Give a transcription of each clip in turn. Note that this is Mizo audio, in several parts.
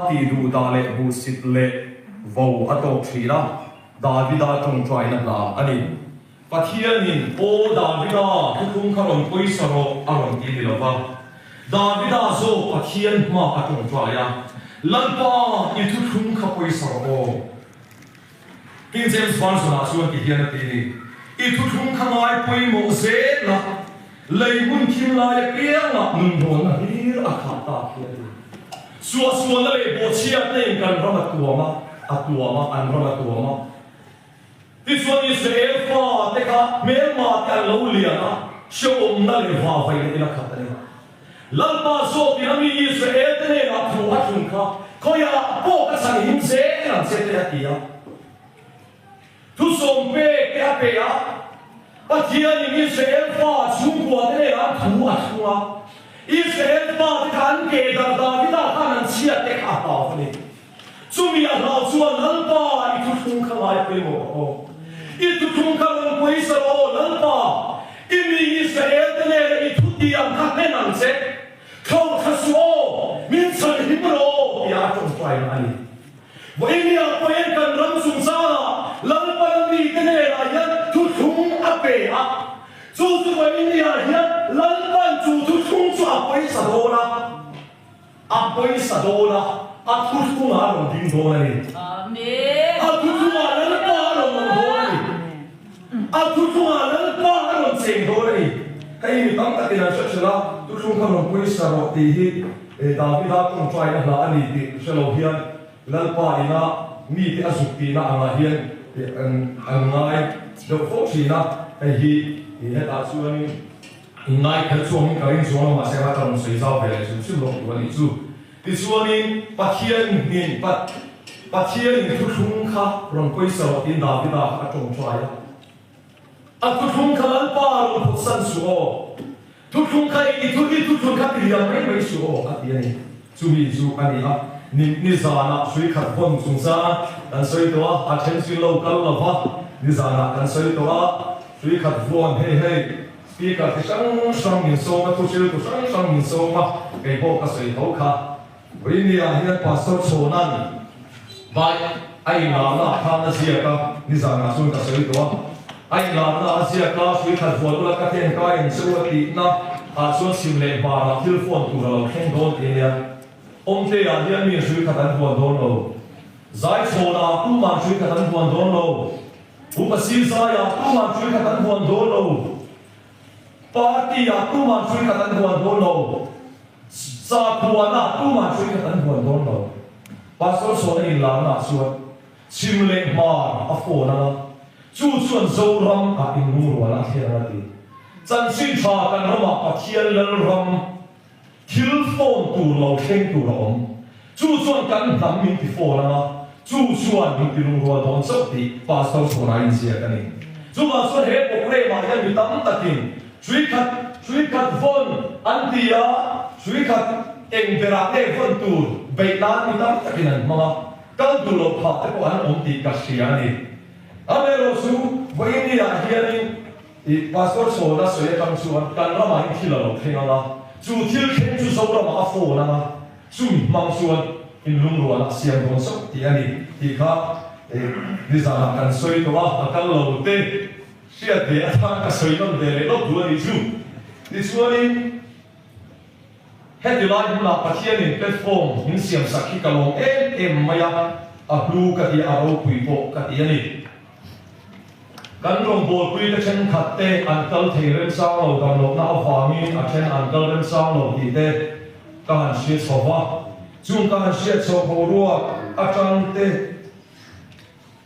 tihduhdah leh hmuhsit leh vo a tawk thin a, Davida tawngtaina hla a ni. Pathianin, Aw Davida, thuthlung kha rawn pawisa rawh, a rawn ti ni lo va. Davida zawk Pathian hma a tawngtai a, Lalpa, i thuthlung kha pawisa rawh aw. King James Version-ah chuan ti hian a ti ni, I thuthlung kha ngai pawimawh zel la, lei hmun thim lai apiangah nunrawnna hlir a khah tak hi a ti. Suahsualna leh bawhchhiatna in kan ram a tuam a, a tuam a, an ram a tuam a. Tichuan Israel fate kha hmelma te an lo lian a, hrehawmna leh vavaihna in a khat a ni. Lalpa zawkin a mi Israel te hnenah thu a thlun kha, Khawiah pawh ka chhan him zel ang che te a ti a. Thusawm pek te a pe a, Pathianin Israel fa chhungkua te hnenah thu a thlung a. Israel fate kha an ke darh Davida khan an chhiat te kha a hlau a ni. Chumi a hlau chuan Lalpa i thuthlung kha ngai pawimawh rawh aw. I thuthlung kha rawn pawisa rawh aw Lalpa, i mi Israel te nena i thutiang kha hlen ang che. Thlauh thla suh aw, min chhan him rawh aw tia a tawngtaina a ni. Vawinia pawhin kan ram chungchangah Lalpan mite nenah hian thuthlung a pe a, chu chu vawinia hian Lalpan chu thuthlung chu a pawisa dawn a. A pawisa dawn a, a thuthlungah a rawn ding dawn a ni. A thuthlungah Lalpa a rawn awm dawn a ni. A thuthlungah Lalpa a rawn cheng dawn a ni. Hei mi tam takin an hre thin a, thuthlung kha rawn pawisa rawh tih hi Davida tawngtaina hla a ni tih hre lo hian Lalpa ina mite a zuk tihna angah hian an ngai deuh fo thin a, hei hi hetah chuanin Inngai kher chuangin ka ring chuang a, mahse a ka rawn sawi zau ve leh hrim hrim loh tur a nih chu. Tichuanin Pathian nin Pathianin thuthlung kha rawn pawisa rawh tiin Davida kha a tawngtai a. A thuthlung kha Lalpa rawn phawtsan suh aw, thuthlung kha i thu i thuthlung kha ti liam mai mai suh aw a ti a ni. Chumi chu a ni a, ni nizanah hrui khat vawn chungchang kan sawi tawh a, a then chu lo kal lo va, nizanah kan sawi tawh a, hrui khat vawn hei hei. Speaker chi hrang hrang min sawm a, thuhriltu hrang hrang min sawm a, kei pawh ka sawi tho kha. Vawinia hian Pastor Chhawnan vai a inlarna ah khan a ziak a, nizanah chuan ka sawi tawh a, a inlarna a ziak a, hrui khat vuan ula ka ten ka en che u a tihna ah chuan chhim leh hmarah thil phone tur a lo thleng dawn tih a nia. Awmtea hian mi hrui khat an vuan dawn lo. Zaichhawnah tuman hrui khat an vuan dawn lo. Upa Sizaia tuman hrui khat an huan dawn lo. Party-ah tuman hrui khat an huan dawn lo. Sakhuana tuman hrui khat an huan dawn lo. Pastor Sawna inlarnaah chuan chhim leh hmar a phone ang a, chu chuan Zoram ah inlungrual a thlen ang a ti. Chanchin tha kan ramah Pathian Lalram Thil phone tur lo thleng tur a awm. Chu chuan kan hnam min ti phone ang a, chu chuan min ti lungrual dawn chauh tih Pastor Chhawna a inziak a ni. Chuvang chuan he programme ah hian mi tam takin hrui khat hrui khat vawn an ti a, hrui khat eng berah nge vawn tur beih nan mi tam takin an hmang a, kal duh loh phah te pawh an awm tih ka hria a ni. Amaherawhchu vawiin ah hianin I pastor Chhawna sawi atang chuan kan ramah in thil a lo thleng ang a, chu thil thleng chu Zoramah a phone ang a, chumi hmang chuan in lungrual a siam dawn chauh tih a ni tih kha nizanah kan sawi tawh a, a kal lo te hriat ve atan ka sawi nawn ve leh lawk duh a nih chu. Tichuanin heti lai hmunah Pathianin platform min siamsak hi ka lawm em em mai a, a hlu ka ti a, a ropui pawh ka ti a ni. Kan rawngbawlpui te thenkhat te an kal thei remchang lo damlohna avangin a then an kal remchang lo tih te ka han hria chho va. Chung ka han hriat chhoh boruak atang te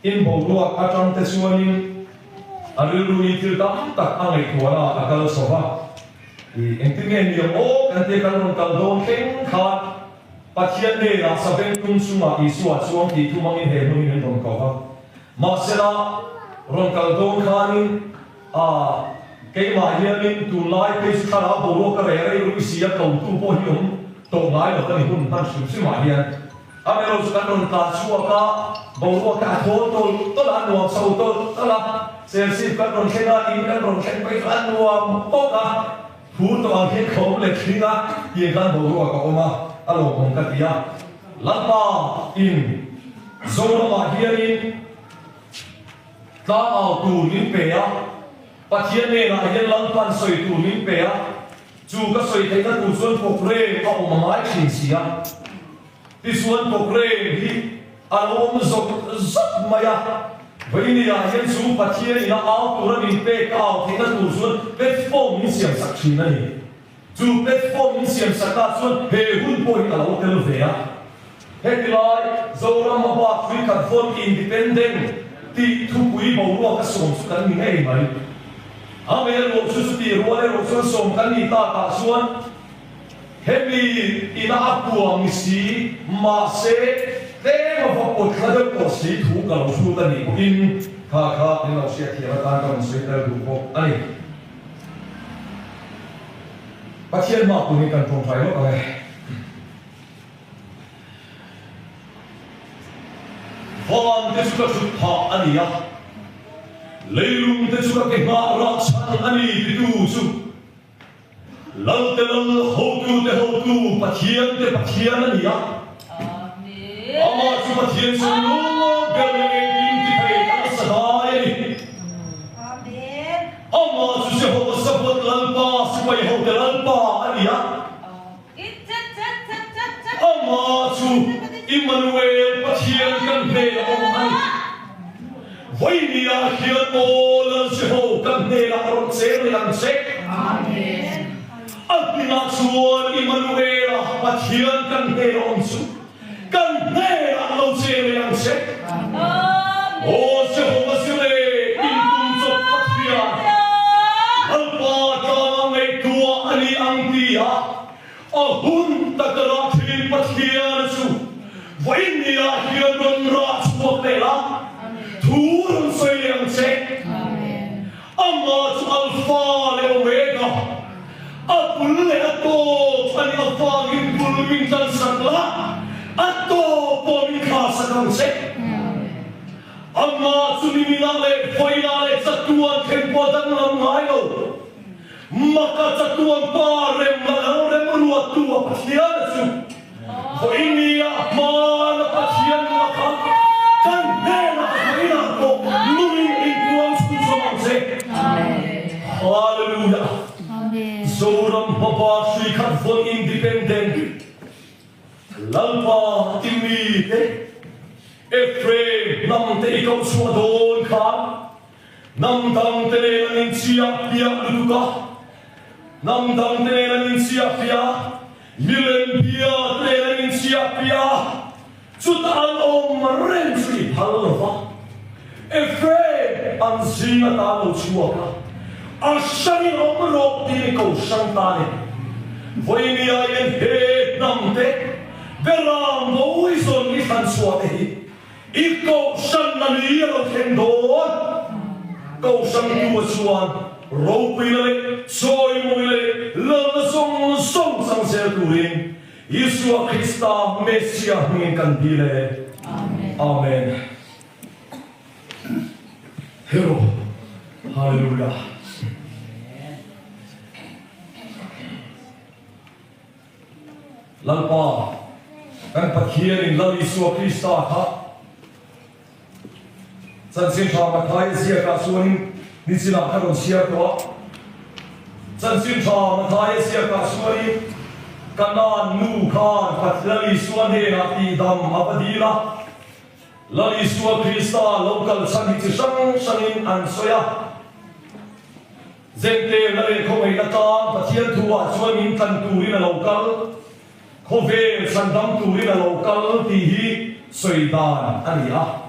in boruak atang te chuanin a rilruin thil tam tak a ngaihtuahna a kal chho va. I engtin nge ni ang aw kan tia kan rawn kal dawn thleng khan Pathian hnenah Sabengtung chungah Isua chuang tih thu hmangin he hmun hi min rawn ko va. Mahsela, rawn kal dawn khanin a keimah hianin tunlai phei chu thlarau boruak ka reh rei rui si a, kotu pawh hi awm tawh ngai lo ka ni hun hman hrim hrimah hian. Amaherawh chu kan rawn tlan chhuak a, boruak te a thawl tawlh tawlh a, a nuam chho tawlh tawlh a, Serchhip kan rawn thleng a, in kan rawn thleng phei chu a nuam bawk a, phur tawh ang hian ka awm leh thin a, tiang khan boruak a awm a, a lawmawm ka ti a. Lalpa in Zoramah hianin tlangau tur min pe a, Pathian hnenah hian Lalpan sawi tur min pe a, chu ka sawi theihna tur chuan programme a awm a ngai thin si a. Tichuan programme hi a lo awm zawk zawk mai a, Vawinia hian chu Pathian ina au tura min pek ka au theihna tur chuan platform min siamsak thin a ni. Chu platform min siam sakah chuan he hun pawh hi a lo tel ve a. Heti lai Zoram hmabak hrui khat vawn independent tih thupui boruak a sawm chu kan ni ngei mai. Amaherawh chu chutih rual erawh chuan sawm kan nih takah chuan hemi ina a puang ni si mahse tlem a va pawt thla deuh tawh si thu ka lo hrut a nih pawhin kha kha min lo hriatthiam atan ka rawn sawi tel duh bawk a ni. Pathian hma turin kan tawngtai lawk ang e. Van te chu ka thut phah a ni a, leilung te chu ka ke nghah rah chhan a ni titu chu Lal te Lal, hotu te hotu, Pathian te Pathian a ni a. Amah chu Pathian chu lung ber leh engkim ti thei El Shaddai a ni. Amah chu Jehova Sabaoth Lalpa, sipai hote Lalpa a ni a. Amah chu Immanuel Pathian kan hnenah awm a ni. Vawinia hian aw Lal Jeho kan hnenah a rawn cheng leh ang che. A hminah chuan Immanuela Pathian kan hnenah awm chu kan hnenah lo cheng leh ang che. Aw Jehova Zire intum chawp Pathian, Lalpa tlanga ngaihtuah a ni ang tia A hun taka rah thin Pathian chu vawinia hian rawn rah chhuak leh la, thu rawn sawi leh ang che. Amah chu Alpha leh Omega, a bul leh a tawp a nih avangin bul min tlansak la, a tawp pawh min thlasak ang che. Amah chu niminah leh vawiinah leh chatuan thleng pawh danglam ngai lo. Maka chatuan pa rem la lo rem ruattu a Pathian a chu vawinia hmana Pathian nula kha kan hnenah vawiinah pawh nungin inpuang chhunzawm ang che. Hallelujah. Zoram hmaba hrui khat vawn independent Lalpa ti mite Ephraim hnam te i koh chhuah dawn khan Hnam dangte nen an inchiah piah lutuk a, hnam dangte nen an inchiah piah a, milem bia te nen an inchiah piah a, chutah an awm reng chu i phal lo va. Ephraim an zing ata lo chhuak a, a hranin awm rawh tiin i ko hrang ta a ni. Vawinia hian he hnamte beram mawi zawn i thlan chhuah te hi I kohhran a ni a lo thleng dawn. Kohhran tua chuan ropuina leh chawimawi leh lalna zawng zawng chang zel turin Isua Krista Messia hmingin kan dil e. Amen. Hero. Hallelujah. Lalpa, kan Pathianin Lal Isua Krista kha Chanchin Tha Mathaia ziakah chuanin nichinah ka rawn chhiar tawh a. Chanchin Tha Mathaia ziakah chuanin Kanaan nu khan Lal Isua hnenah tihdam a va dil a. Lal Isua Krista lo kal chhan hi chi hrang hrangin an sawi a. Zengte la leh khawngaihna tan Pathian thu ah chuan min tlan turin a lo kal, khawvel chhandam turin a lo kal tih hi sawi dan a ni a.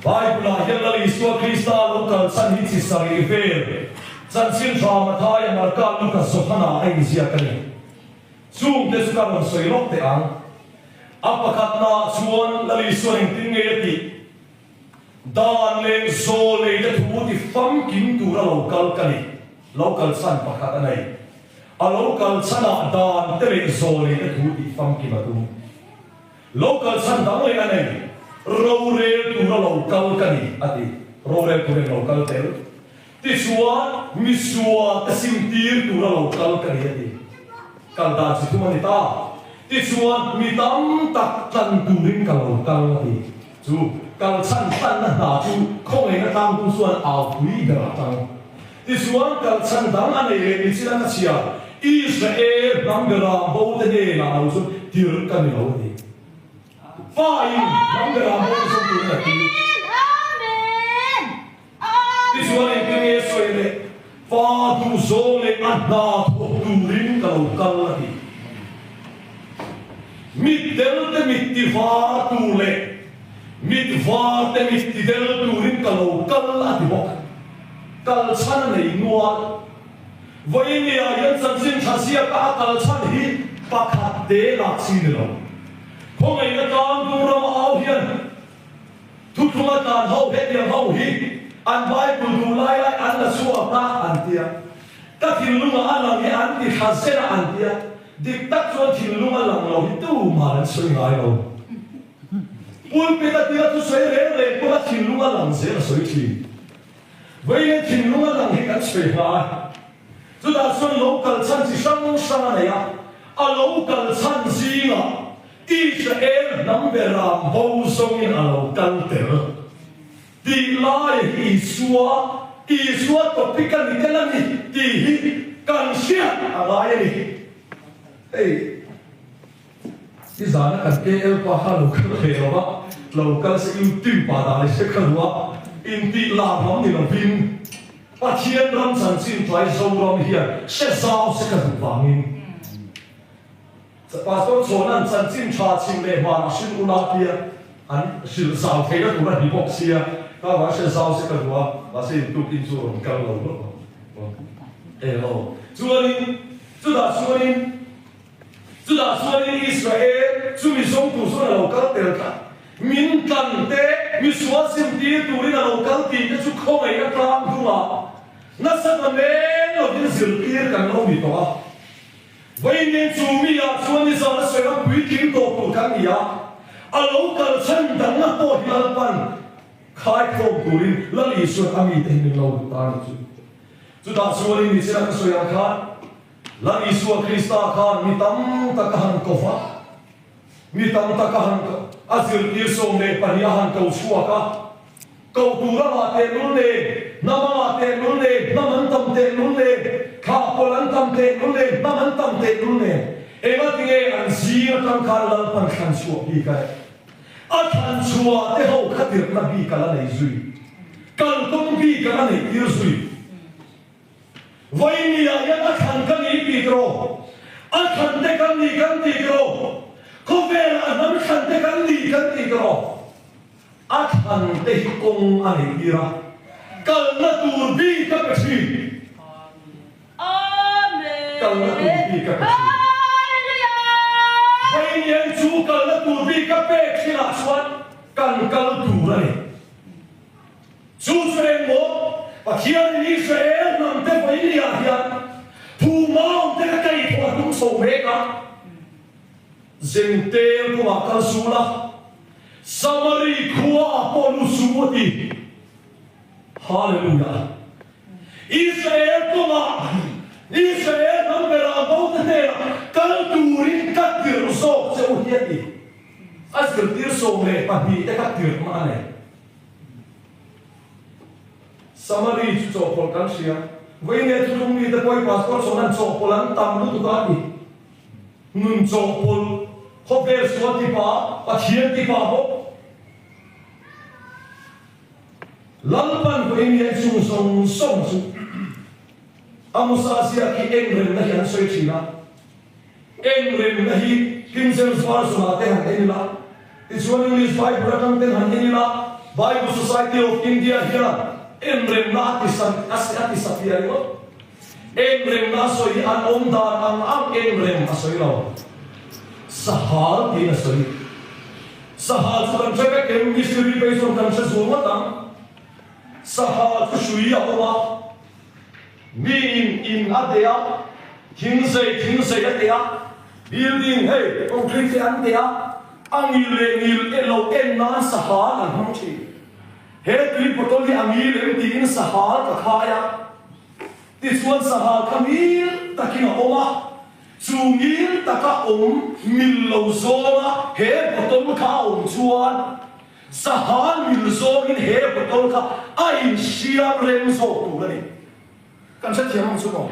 Bible ah hian Lal Isua Krista lo kal chhan hi chi sarih vel Chanchin Tha Mathaia, Marka, Luka, Johana a inziak a ni. Chungte chu ka rawn sawi lawk teh ang. A pakhatna ah chuan Lal Isuan engtin nge a tih? Dan leh zaw lei te thu ti famkim tura lo kal ka ni. Lo kal chhan pakhat a nei. A lo kal chhanah dan te leh zaw lei te thu ti famkim a tum. Lo kal chhan dang leh a nei. Rorel tura lo kal ka ni, a ti. Rorel turin lo kal tel. Tichuan, misual te simtir tura lo kal ka ni, a ti. Kal dan chi thum a ni ta. Tichuan, mi tam tak tlan turin ka lo kal a ti. Chu kal chhan tlanna hna chu khawngaihna tlangtu chuan aupui ber a tang. Tichuan, kal chhan dang a nei leh ni chin a ka chhia, Israel hnam beram bo te hnenah lo chu tirh ka ni lo a ti. Pa in hnam beram bo te zawng turin a tir. Tichuan engtin nge sawi leh pa duhzawng leh a hna thawk turin ka lo kal a ti. Mit del te mit ti var tur leh mit var te mit ti del turin ka lo kal a ti bawk. Kal chhan a nei nual. Vawinia hian chanchin tha ziaka a kal chhan hi pakhat te lak chi ni lo. Khawngaihna tlangtu rama au hian Thuthlunga tlan ho hetiang ho hi an Bible duh lai lai an la chhuak a an tia. Ka thinlungah a lang hi an ti thla zel a an tia. Dik tak chuan thinlung a lang lo hi tumah an sawi ngai lo. Pulpit a tia thusawi reng reng pawn a thinlung a lang zel a sawi thin. Vawiin thinlung a lang hi kan sawi ngai. Chutah chuan lo kal chhan chi hrang hrang a nei a, a lo kal chhan zingah Israel hnam beram bo zawngin a lo kal tel tih lai hi Isua, Isua topic a ni tel a ni tih hi kan hriat a ngai a ni. Hei i zana kan KL pa kha lo kal ve lo va, lo kal se YouTube ah dah leh se kha duh a, intih lar lam ni lovin Pathian ram chanchin tlai Zoram hian hre zau se ka duh vangin. Pastor Chhawna'n chanchin tha chhim leh hmanah hrilh ula tia an hrilh zau theihna tur a hni bawk sia, ka van hre zau se ka duh a, mahse intukin chu rawn kal lo hlawk ang. Elo. Chuanin, chutah chuanin, chutah chuanin Israel chu mi zawng tur chuan a lo kal tel tlat. Min tlan te, mi sual simtir turin a lo kal tih te chu khawngaihna tlang hnungah nasa ta men lovin zirtir kan lo ni tawh a. Vawiin chu mi ah chuan nizan a sawi ang puitling tawh tur kan ni a, a lo kal chhan dangna pawh hi Lalpan khaikhawm turin Lal Isuan a mite hi min lo duh ta a ni chu. Chutah chuanin nichina ka sawi ang khan Lal Isua Krista khan mi tam tak a han ko va, mi tam tak a han a zirtir 12 a han ko chhuak a, Koh tur a ngah tehlul nen, hnam a ngah tehlul nen, hnam an tam tehlul nen, thlah pawlh an tam tehlul nen, hnam an tam tehlul nen, engatinge an zing atang khan Lalpan thlan chhuah bik a reh? A thlan chhuah te ho kha tirhna bik a la nei zui, kalkawng bik a la neih tir zui. Vawinia hian a thlan ka ni tih rawh, a thlan te kan ni kan tih rawh, khawvelah a hnam thlan te kan ni kan tih rawh. A thlan te hi kawng a neih tir a, kalna tur bik a pe thin. Kalna tur bik a pe thin. Vawiin chu kalna tur bik a pek thinah chuan kan kal tur a ni. Chu chu engmaw Pathianin Israel hnam te vawiin hian phumawm te ka kaihthawh a tum chho mek a. Zengtel kawngah kal sul a, Samari khuaah pawh lu su a ti. Hallelujah! Israel kawngah, Israel hnam berah bo te hnenah kal turin ka tirh zawk che u hi a ti. A zirtir 12 te ka tirh hma a nei. Samari chu chawhpawlh kan hria. Vawiin thuthlung mite pawhin pastor chuan an chawhpawlh an tam lutuk a ti. Nun chawhpawlh, khawvel sual tipa, Pathian tipa bawk. Lalpan pawhin hian chung zawng zawng chu Amosa ziak hi eng remna hi an sawi thin a. Eng remna hi King James Version ah te han en ila, tichuan English Bible atang ten han en ila, Bible Society of India hian eng remna a ti a ti satliah ringawt. Eng remna a sawi hi an awm dan ang ang eng rem a sawi lo. Sahal tiin a sawi. Sahal chu kan hre vek em? Mistiri phei chuan kan hre zual ngawt ang. Sahal chu hrui a awm a, miin in a teh a, thingzei thingzei a teh a, building hei concrete te an teh a, a ngil leh ngil e lo en nan sahal an hmang thin. He tui bottle hi a ngil em tiin sahal ka khai a. Tichuan sahal kha ngil takin a awm a. Chu ngil taka awm mil lo zawnga he bottle kha a awm chuan sahal mil zawngin he bottle kha a insiam rem zawk tur a ni. Kan hrethiam ang chu maw?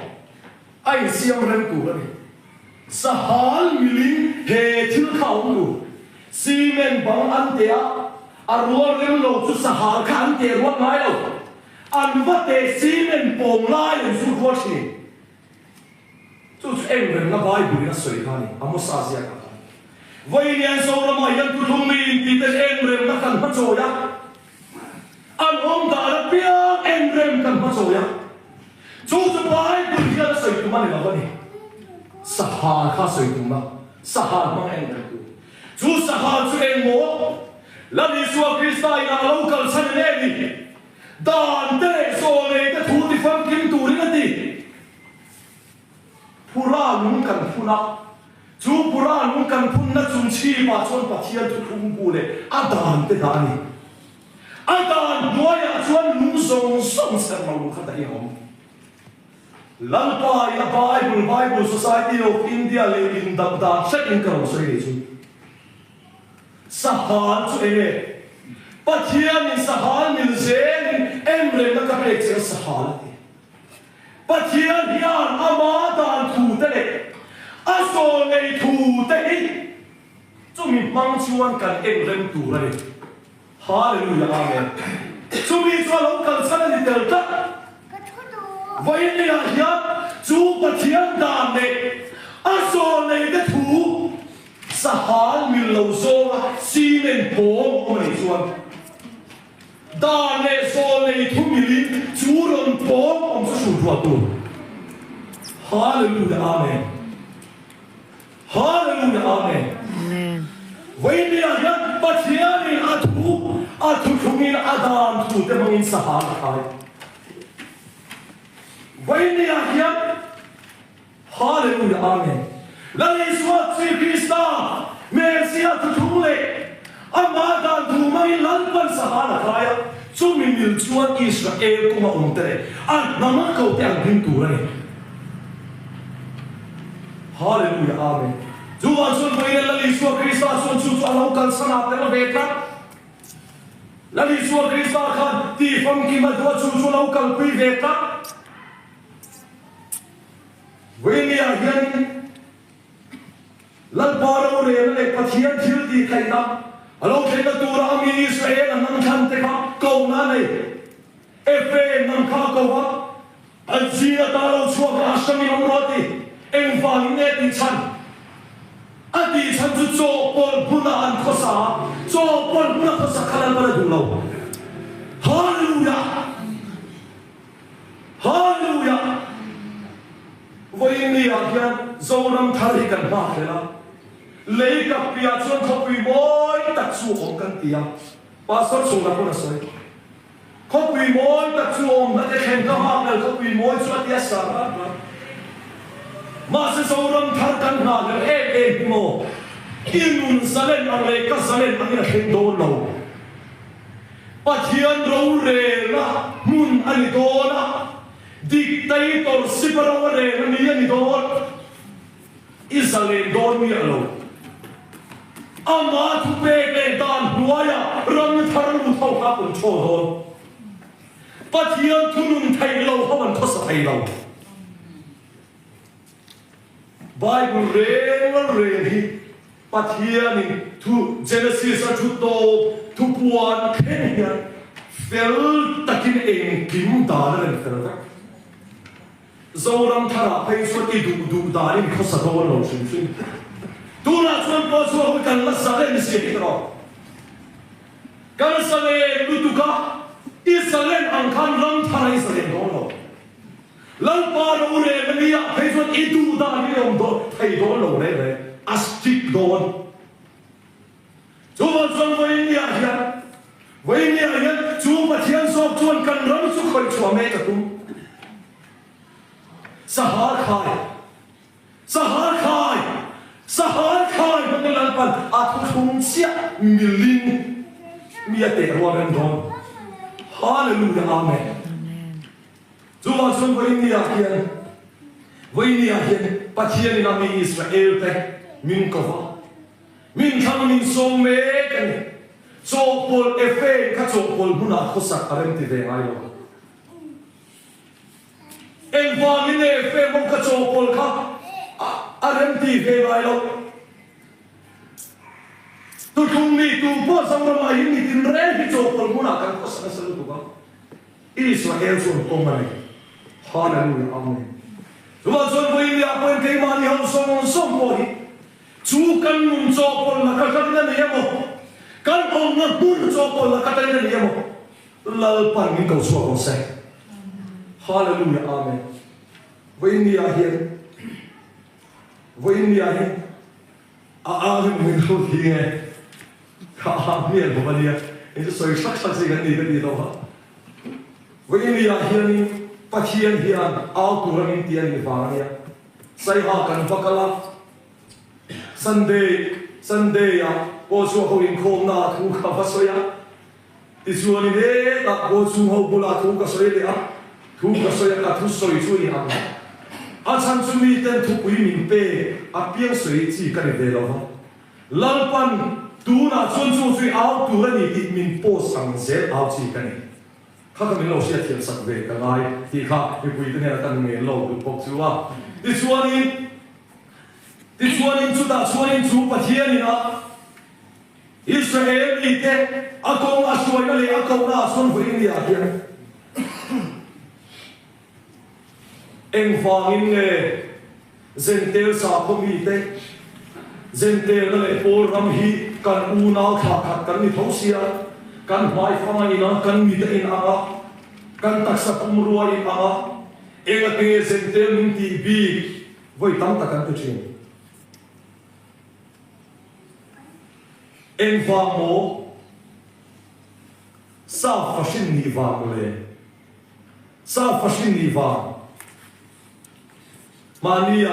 A insiam rem tur a ni. Sahal milin he thil kha a awm tur. Cement bang an teh a, a rual rem lo chu sahal kha an teh rual ngai lo. An va teh cement pawm lai an zut rual thin. Chu chu eng remna Bible in a sawi kha a ni, Amosa ziakah khan. Vawiin Zoramah hian thuthlung mi intih ten eng remna kan hmachawi a, an awm dan apiang eng rem kan hmachawi a. Chu chu Bible hian a sawi tum a ni lo a ni. Sahal kha a sawi tum a, sahal hmang eng rem tur. Chu sahal chu eng maw? Lal Isua Krista inah a lo kalsan em em ni? Dan te leh zawlei te thu tifamkim turin a ti. Pura lung kan phun a, chu pura lung kan phunna chung chhipah chuan Pathian thuthlung bu leh a dan te dah a ni. A dan hnuaiah chuan lung zawng zawng serh lo lung kha dahin a awm. Lalpa in a Bible, Bible Society of India leh indap dan hretin ka rawn sawi leh chu. Sahal chu eng nge? Pathianin sahal mil zelin emremna ka pek che a sahal a ti. Pathian hian ama dan thu te leh a zawl nei thu te hi chumi hmang chuan kan en rem tur a ni. Hallelujah Amen. Chumi chu a lo kalsan a ni tel tlat. Vawiin ah hian chu Pathian dan leh a zawl nei te thu Sahal mil lo zawnga cement pawng awm a nih chuan dan leh zawl nei thu milin chu rawn pawng awm chu hrut ruah tur. Hallelujah Amen Hallelujah Amen Vawinia hian Pathianin a thu a thuthlungin a dan thu te hmangin sahal a khai. Vawinia hian Hallelujah Amen. Lal Isua Chi Krista Messiah thuthlung leh Amah dan thu hmangin Lalpan sahan a khai a, chumi mil chuan Israel kawnga awm te leh a hnam a ko te an hlim tur a ni. Hallelujah Amen. Chuvang chuan vawiin Lal Isua Krista chuan chu chu a lo kalsan a tel ve tlat. Lal Isua Krista khan tihfamkim a duh a chu chu a lo kalpui ve tlat. Vawinia hianin Lalpa rorelna leh Pathian thil tih theihna a lo thlenna tura a mi Israel a hnam thlan te kha kohna a nei. Ephraim hnam kha a ko va, an zing ata lo chhuak a, a hrangin awm rawh a ti. Engvangin nge tih chhan? A tih chhan chu chawhpawlh hmunah an khawsa a, chawhpawlh hmuna khawsa kha Lalpan a duh lo. Hallelujah! Hallelujah! Vawiin ni ah hian Zoram thar hi kan nghak hlel a, lei kap piah chuan khawpui mawi tak chu awm kan ti a, Pastor chhungah pawn a sawi. Khawpui mawi tak chu awm hna te thleng ka nghak hlel khawpui mawi chu a ti a sa rat rat. Mahse Zoram thar kan nghah hlel em em hi maw? I nun zalen ang leh ka zalen angin a thleng dawn lo. Pathian rorelna hmun a ni dawn a, dictator sipa ro a rel a ni a ni dawn. I zalen dawn miah lo. Ama thupek leh dan hnuaiah ram thar lut ho kha control dawn. Pathian thunun theih lo ho an khawsa thei lo. Bible reng reng hi Pathianin thu Genesis a thu tawp thu puan thleng hian fel takin engkim dan a rem fel vek. Zoram tharah phei chuan i duh duh danin khawsa dawn lo hrim hrim. Tunah chuan pawh chu a hun kan la zalen zia hi ka rawh. Kan zalen lutuk a, i zalen ang khan ram tharah i zalen dawn lo. Lalpa rorel a nia phei chuan i duh dan hi awm dawn thei dawn lo reng reng, a strict dawn. Chuvang chuan Vawinia hian Vawinia hian chu Pathian zawk chuan kan ram chu khawih chhuah mek a tum. Sahar khai. Sahar khai! Sahar khai hmangin Lalpan a thuthlung chiah milin mi a teh rual reng dawn. Hallelujah Amen. Chuvang chuan Vawinia hian Vawinia hian. Pathianin a mi Israelte min ko va, min thlang a min sawm mek a ni. Chawhpawlh Ephraim kha chawhpawlh hmunah khawsak a remti ve ngai lo. Engvangin nge Ephraim ho kha chawhpawlh kha a remti ve ngai lo? Tutlung mi tu pawh Zoramah hi mi tinreng hi chawhpawlh hmunah kan khawsak nasa lutuk a. Israel chuan kawng a nei. Hallelujah Amen. Chuvang chuan vawiin pawhin keimahni ho zawng zawng pawh hi chu kan nun chawhpawlh laka tangin a ni emaw, kan awmna hmun chawhpawlh laka tangin a ni emaw, Lalpan min ko chhuak rawh se. Hallelujah Amen. Vawiin hian vawiin hian A ang hi min lo ti nge? Ka ang mial bawk a nia, hei chu sawi sak sak chi kan ni ka ti tawh a. Vawiin ah hianin Pathian hian au tura min ti a nih vang a nia. Saiha kan va kal a, Sunday Sunday ah pawh chu a ho inkhawmna ah thu ka va sawi a. Tichuanin hetah pawh chung ho bulah thu ka sawi leh a, thu ka sawi a, ka thusawi chu i ang. A chhan chu miten thupui min pe a piang sawi chi ka ni ve lo va. Lalpan tunah chuan chu chu i au tur a ni tih min post ang zel au chi ka ni. Kha kha min lo hriatthiam sak ve ka ngai tih kha mipuite hnenah kan ngen lo duh bawk chu a. Tichuanin Tichuanin chutah chuanin chu Pathianin a. Israel mite a kawng a hruaina leh a kohna ah chuan vawiin ni ah hian engvangin nge Zentel sakhaw mite Zentelna leh Pawl ram hi kan unau thla khat kan ni tho sia, kan hmaifang a inang, kan mit a inang a, kan taksa pumrua a inang a, engati nge Zentel min tih bik vawi tam tak an ti thin. Engvang maw? Sap fahrin nih vang maw le? Sap fahrin nih vang. Mahnia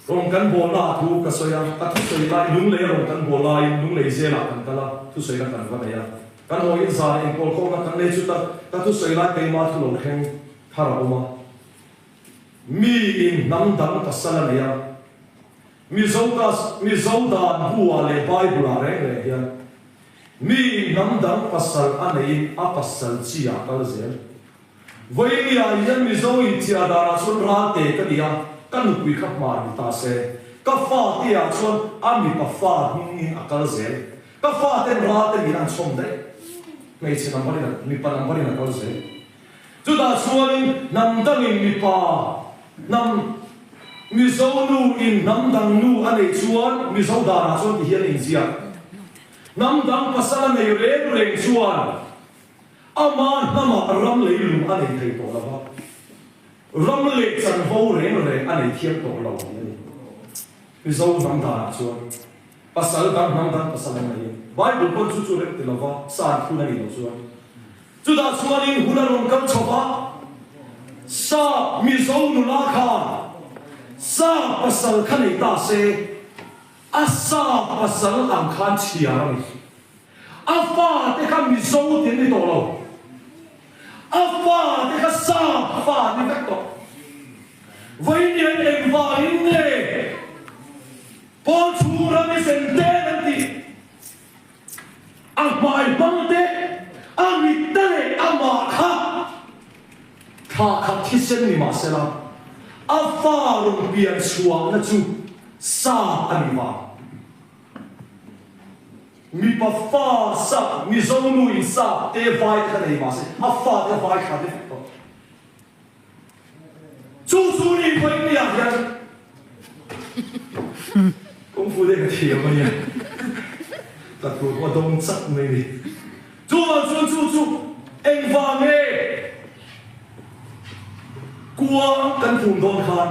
rawn kan bawlna ah thu ka sawi a, ka thusawi lai Lunglei a rawn kan bawl laiin Lunglei zelah kan kal a, thusawina kan va nei a. Kan hawiin zan enkawl khawmna kan nei chu ta ka thusawi lai keimah thu lo thleng thar a awm a. Miin hnam dang pasal a nei a. Mizo ka Mizo dan bu ah leh Bible ah reng reng hian mi in hnam dang pasal a neiin a pasal chi ah kal zel. Vawiin ah hian Mizo in chiah dan ah chuan Ralte ka ni a, ka nupui kha hmar ni ta se, ka fa te ah chuan a mipa fa hming in a kal zel. Ka fa ten Ralte niin an chhawm daih. Hmeichhe number in a mipa number in a kal zel. Chutah chuanin hnam dangin mipa hnam Mizo nu in hnam dang nu a neih chuan Mizo danah chuan ti hian a inziak. Hnam dang pasal a nei reng reng chuan ama hnamah ram leilung a nei thei tawh lo va, ram leh chanvo reng reng a nei thiam tawh lo tih a ni. Mizo hnam danah chuan pasal dang hnam dang pasal an nei. Bible pawn chu chu rem ti lo va, san thun a nih loh chuan. Chutah chuanin hun a rawn kal chho va, Sap Mizo nula khan Sap pasal kha nei ta se, a Sap pasal ang khan chhiar a ni. A fate kha Mizo ti an ni tawh lo. A fate kha Sap fa an ni vek tawh. Vawiin engvangin nge Pawl chhung ram i sen ten an tih? A hmai hmang te, a mit te leh amah kha thla khat thisen ni mah sela, a fa rawn pian chhuahna chu sa a ni vang. Mipa fa sa, Mizo nu in sa te vai te kha nei mah se, a fa te vai thla te vek tawh. Chu chu ni pawhin mi ah hian kawngfu te ka thiam a nia, ka tur pawh a dawng chak mai ni. Chuvang chuan chu chu engvang nge kuang kan phum dawn khan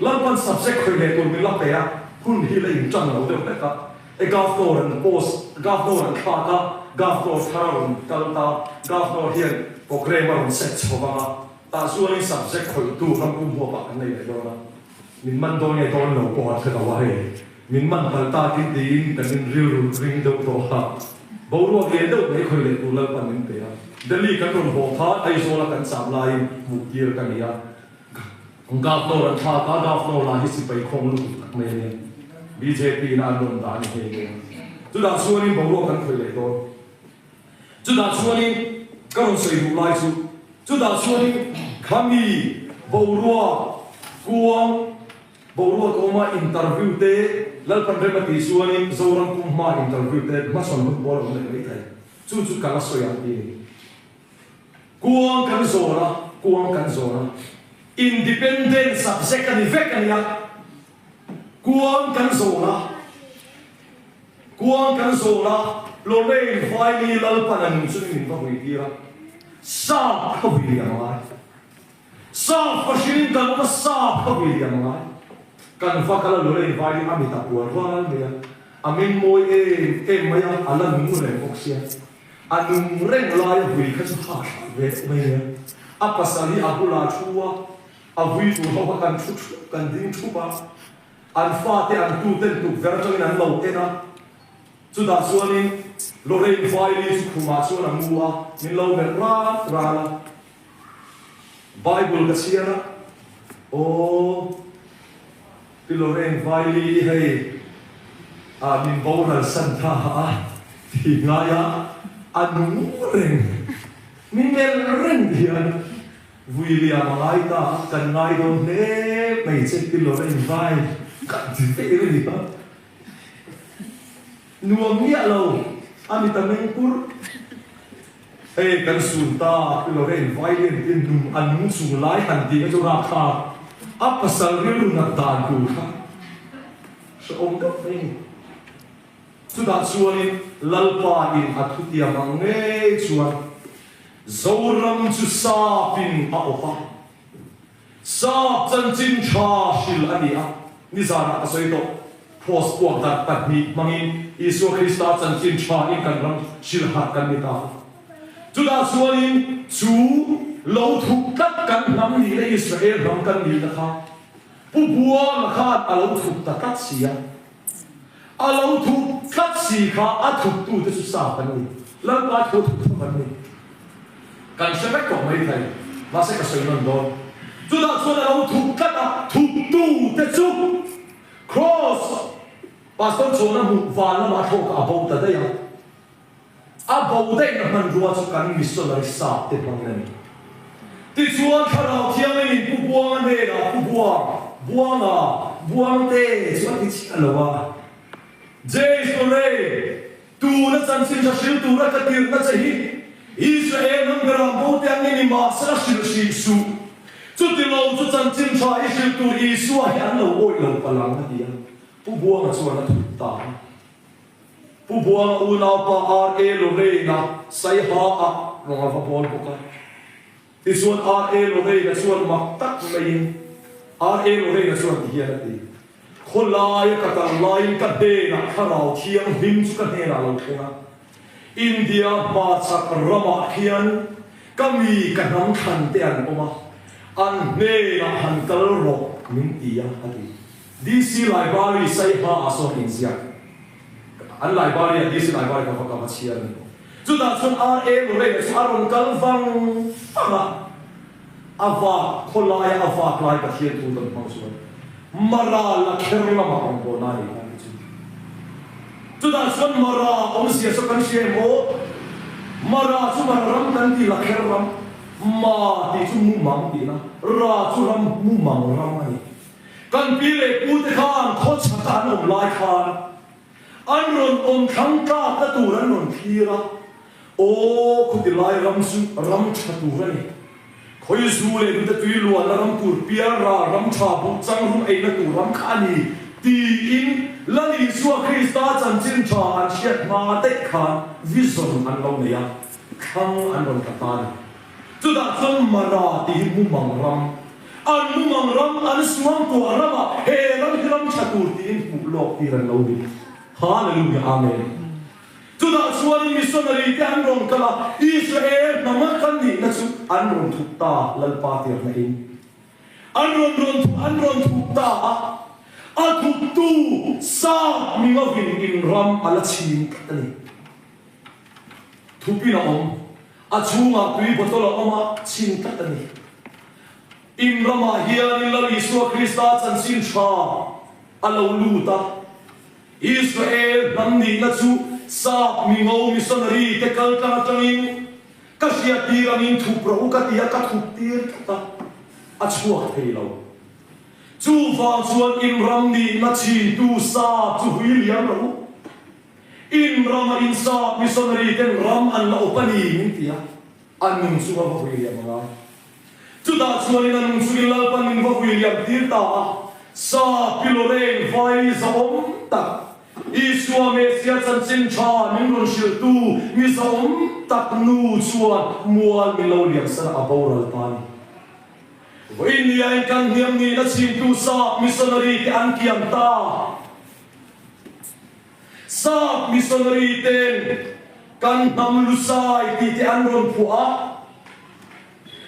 Lalpan subject khawih leh tur min la pe a, hun hi la intan lo deuh hlek a. E Governor an post, Governor an thlak a, Governor thar a rawn kal ta, Governor hian programme a rawn set chho vang a, tah chuanin subject khawihtu ram pum huapah kan nei leh dawn a, min man dawn nge dawn lo pawh an hre lo a hei, min man palh takin tiin kan in rilru ring deuh tawh a, boruak lian deuh mai khawih leh tur Lalpan min pe a, Delhi kan rawn haw kha Aizawl a kan cham laiin hmuh tir ka ni a. Governor an thlak a, Governor lah hi sipai khawng lutuk tak mai a nia. Bjp in a an rawn dah a ni nghe nghe a. Chutah chuanin boruak kan khawih leh dawn. Chutah chuanin ka rawn sawi duh lai chu, chutah chuanin khami boruak kuang boruak awma interview te Lalpan rem a tih chuanin Zoram pum hmaa interview te hmachhawn hun pawl a awm leh mai thei. Chu chu ka la sawi ang ti a ni. Kuang kan zawn a, kuang kan zawn a. Independent subject a ni vek a nia. Kuang kan zawn a, kuang kan zawn a, Lorraine Vaili Lalpan a nung chungin min va vui tir a. Sap kha vui liam a ngai. Sap fahrin kan awm a, sap kha vui liam a ngai. Kan va kal a Lorraine Vaili a mit a pual ral mai a, a mengmawi em em mai a, a la nung reng bawk sia. A nung reng lai a vui kha chu ha thlak ve deuh mai nia. A pasal hi a bulah thu a, a vui tur ho kha kan thu thup, kan ding thup a. An fate an tuten tukverh atangin an lo en a. Chutah chuanin Lorraine Vaili chu khumah chuan a mu a, min lo melh ran ran a. Bible ka chhiar a, Aw, Pi Lorraine Vaili i hei ah min boral san tha a ti ngai a, a nung reng, min melh reng hian vui liam a ngai ta a, kan ngai dawn hle mai che Pi Lorraine Vai ka ti veih a ni a. Nuam miah lo, a mit a meng pur. Hei kan sun ta pi Lorraine violin tin nung a nung chung lai han tih kha chu rapthlak a pasal rilru nat dan tur kha hrehawm deuh mai a ni. Chutah chuanin Lalpa in a thutiam ang ngei chuan Zoram chu sapin a awp a. Sap chanchin tha hril a ni a, nizanah ka sawi tawh. Kraws puak darh pahnih hmangin Isua Krista chanchin tha in kan ram hril harh kan ni ta. Chutah chuanin chu lo thup tlat kan hnam nihna Israel hnam kan nihna kha Pu Buanga khan a lo thup ta tlat si a. A lo thup tlat si kha a thuptute chu sap an ni. Lalpa thu a thup thlap an ni. Kan hre vek tawh mai thei, mahse ka sawi nawn dawn. Chutah chuan a lo thup tlat a, thuptute chu Kraws Pastor Chhawna hmuh van lamah thlawk a bo ta daih a. A bo daihna hmanrua chu kan missionary sap te hmangin a ni. Tichuan Thlarau Thianghlimin Pu Buanga hnenah Pu Buang, Buanga, Buangte chu a ti chiah lo a. James Murray, Tuna chanchin tha hril tura ka tirhna che hi Israel hnam berah bo te ang i ni mahsela hrilh hrih suh. Chuti lo chu chanchin tha i hrilh tur Isua hi an lo awih lo palh ang a ti a. Pu Buanga chuan a thup ta a. Pu Buanga unaupa RA Lorraine-a Saiha-ah rawng a va bawl bawk a. Tichuan RA Lorraine-a chuan mak tak maiin RA Lorraine-a chuan ti hian a ti, Khawlaia ka kal laiin ka hnenah Thlarau Thianghlim chu ka hnenah lo thleng a. India hmachak ramah khian ka mi ka hnam thlan te an awm a, an hnenah han kal rawh min ti a, a ti. DC Library Saiha ah sawn inziak an library ah DC Library ka va ka va chhiar a ni. Chutah chuan RA Lorraine chu a rawn kal vang vang a, a vak khawlaia a vak lai Pathian thu tawn hmang chuan Mara la kher lamah rawn bawn a ni kha ti chu. Chutah chuan Mara awmzia chu kan hria em aw? Mara chu Mara ram kan ti la kher ram, Ma tih chu mumang tihna, Ra chu ram mumang ram a ni. Kan pi leh pu te khan khawchhaka an awm lai khan an rawn awm thlang tlakna tur an rawn thlir a, Aw khuti lai ram chu ram tha tur a ni. Khawi zu leh hnute tui luanna ram tur pial ral ram tha buh changrum eina tur ram kha a ni tiin Lal Isua Krista chanchin tha an hriat hma daih khan vision an lo nei a, thlang an rawn tla ta a ni. Chutah chuan Mara tih hi mumang ram, an mumang ram, an suangtuah ramah he ram hi ram tha tur tiin hmuh lawk tir an lo ni. Hallelujah Amen. Chutah chuanin missionary te an rawn kal a, Israel hnama kan nihna chu an rawn thup ta, Lalpa tirhna in an rawn rawn thup an rawn thup ta a, a thuptu sap mingovin in ram a la chhim tlat a ni. Thupin a awm, a chhungah tui bottle a awm a, chhim tlat a ni. In ramah hianin Lal Isua Krista chanchin tha a lo lut a. Israel hnam nihna chu sap mingo missionary te kal tlang atangin ka hriattir angin thup rawh u ka ti a, ka thup tir tlat a, a chhuak thei lo. Chuvang chuan in ram nihna chhintu sap chu hui liam rawh u. In rama in sap missionary ten ram an la awp a ni min ti a, a nung chunga va hui liam a ngai. Chutah chuanin a nung chungin Lalpan min va hui liam tir ta a, sa pilawreng vai zahawm tak, Isua Mesia chanchin tha min rawn hrilhtu mi zahawm tak nu chuan mual min lo liam san a boral ta a ni. Vawiin niain kan hniam nihna chhimtu sap missionary te an kiam ta. Sap missionary ten kan hnam lusai tih te an rawn phuah a,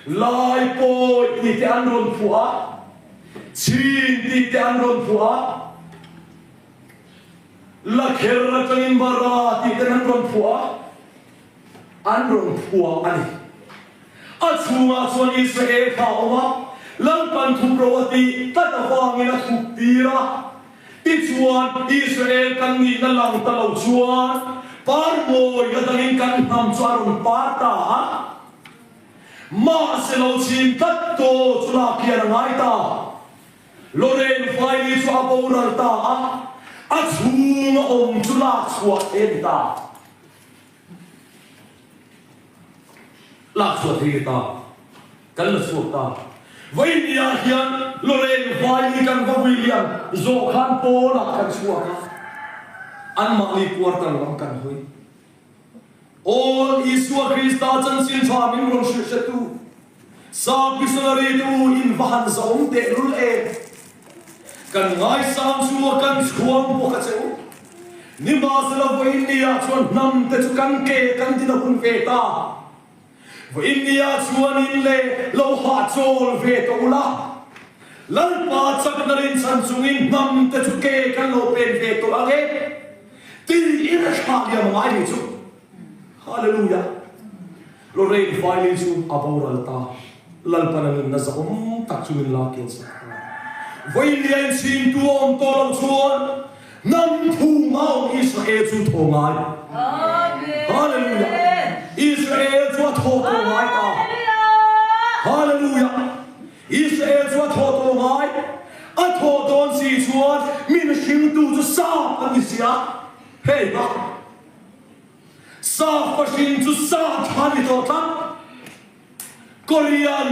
Lai pawi tih te an rawn phuah a, Chin tih te an rawn phuah a, Lakher atangin Bara tih ten an rawn phuah a, an rawn phuah a ni. A chhungah chuan Israel kha a awm a, Lalpan thupro a tih tlat avangin a thup tir a. Tichuan, Israel kan nihna lang ta lo chuan par mawina dangin kan hnam chu a rawn par ta a. Mahse lo chhim tlat tawh chu lak hian a ngai ta. Lorraine Faili chu a boral ta a, a chhunga awm chu lak chhuah thei a ni ta. Lak chhuah thei ta. Kan la chhuak ta. Vawinia hian Lorraine Vaili kan va William zawh khan pawnah kan chhuak a, anmahni quarter lam kan hawi. Aw Isua Krista chanchin tha min rawn hrilh hretu, Sap missionary te u in va han zahawm tehlul em! Kan ngaisang chu a kan chhuang bawk a che u. Nimahsela vawinia chuan hnam te chu kan ke kan din a hun ve ta. Vawinia chuanin le lo hahchawl ve tawh ula, Lalpa chakna rinchhan chungin hnam te chu ke kan lo pen ve tawh ang e, tiin a thlah liam ngai nih chu. Hallelujah! Lorraine Faili chu a boral ta. Lalpan a nunna zahawm tak chu min la kian sak ta. Vawinia inchhimtu a awm tawh loh chuan hnam phum a awm Israel chu thaw ngai. Hallelujah! Israel chu a thaw tawh ngai ta. Hallelujah! Israel chu a thaw tawh ngai. A thaw dawn si chuan min hringtu chu sap an ni sia. Hei bak. Sap fahrin chu sap tha ni tawh tlat. Korean,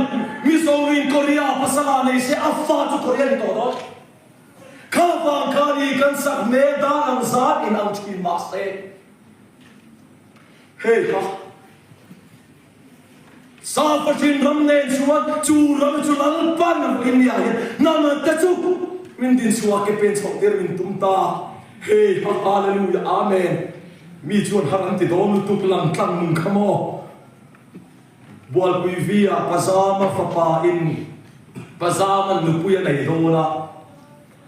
Mizorin Korea pasal ah nei se a fa chu Korean ni tawh dawn. Kha vang khan i kan sak hmel dan ang zat in ang thin mahse hei kha Sa fahrin ram nen chuan chu ram chu Lalpan a hmuh in nia hian hnam te chu min din chhuah ke pen chhoh tir min tum ta. Hei ha Hallelujah Amen. Mi chuan har an ti dawn lutuk lang tlang nung kha maw. Bualpui Vi-ah Pazama fapa in Pazama'n nupui a nei dawn a,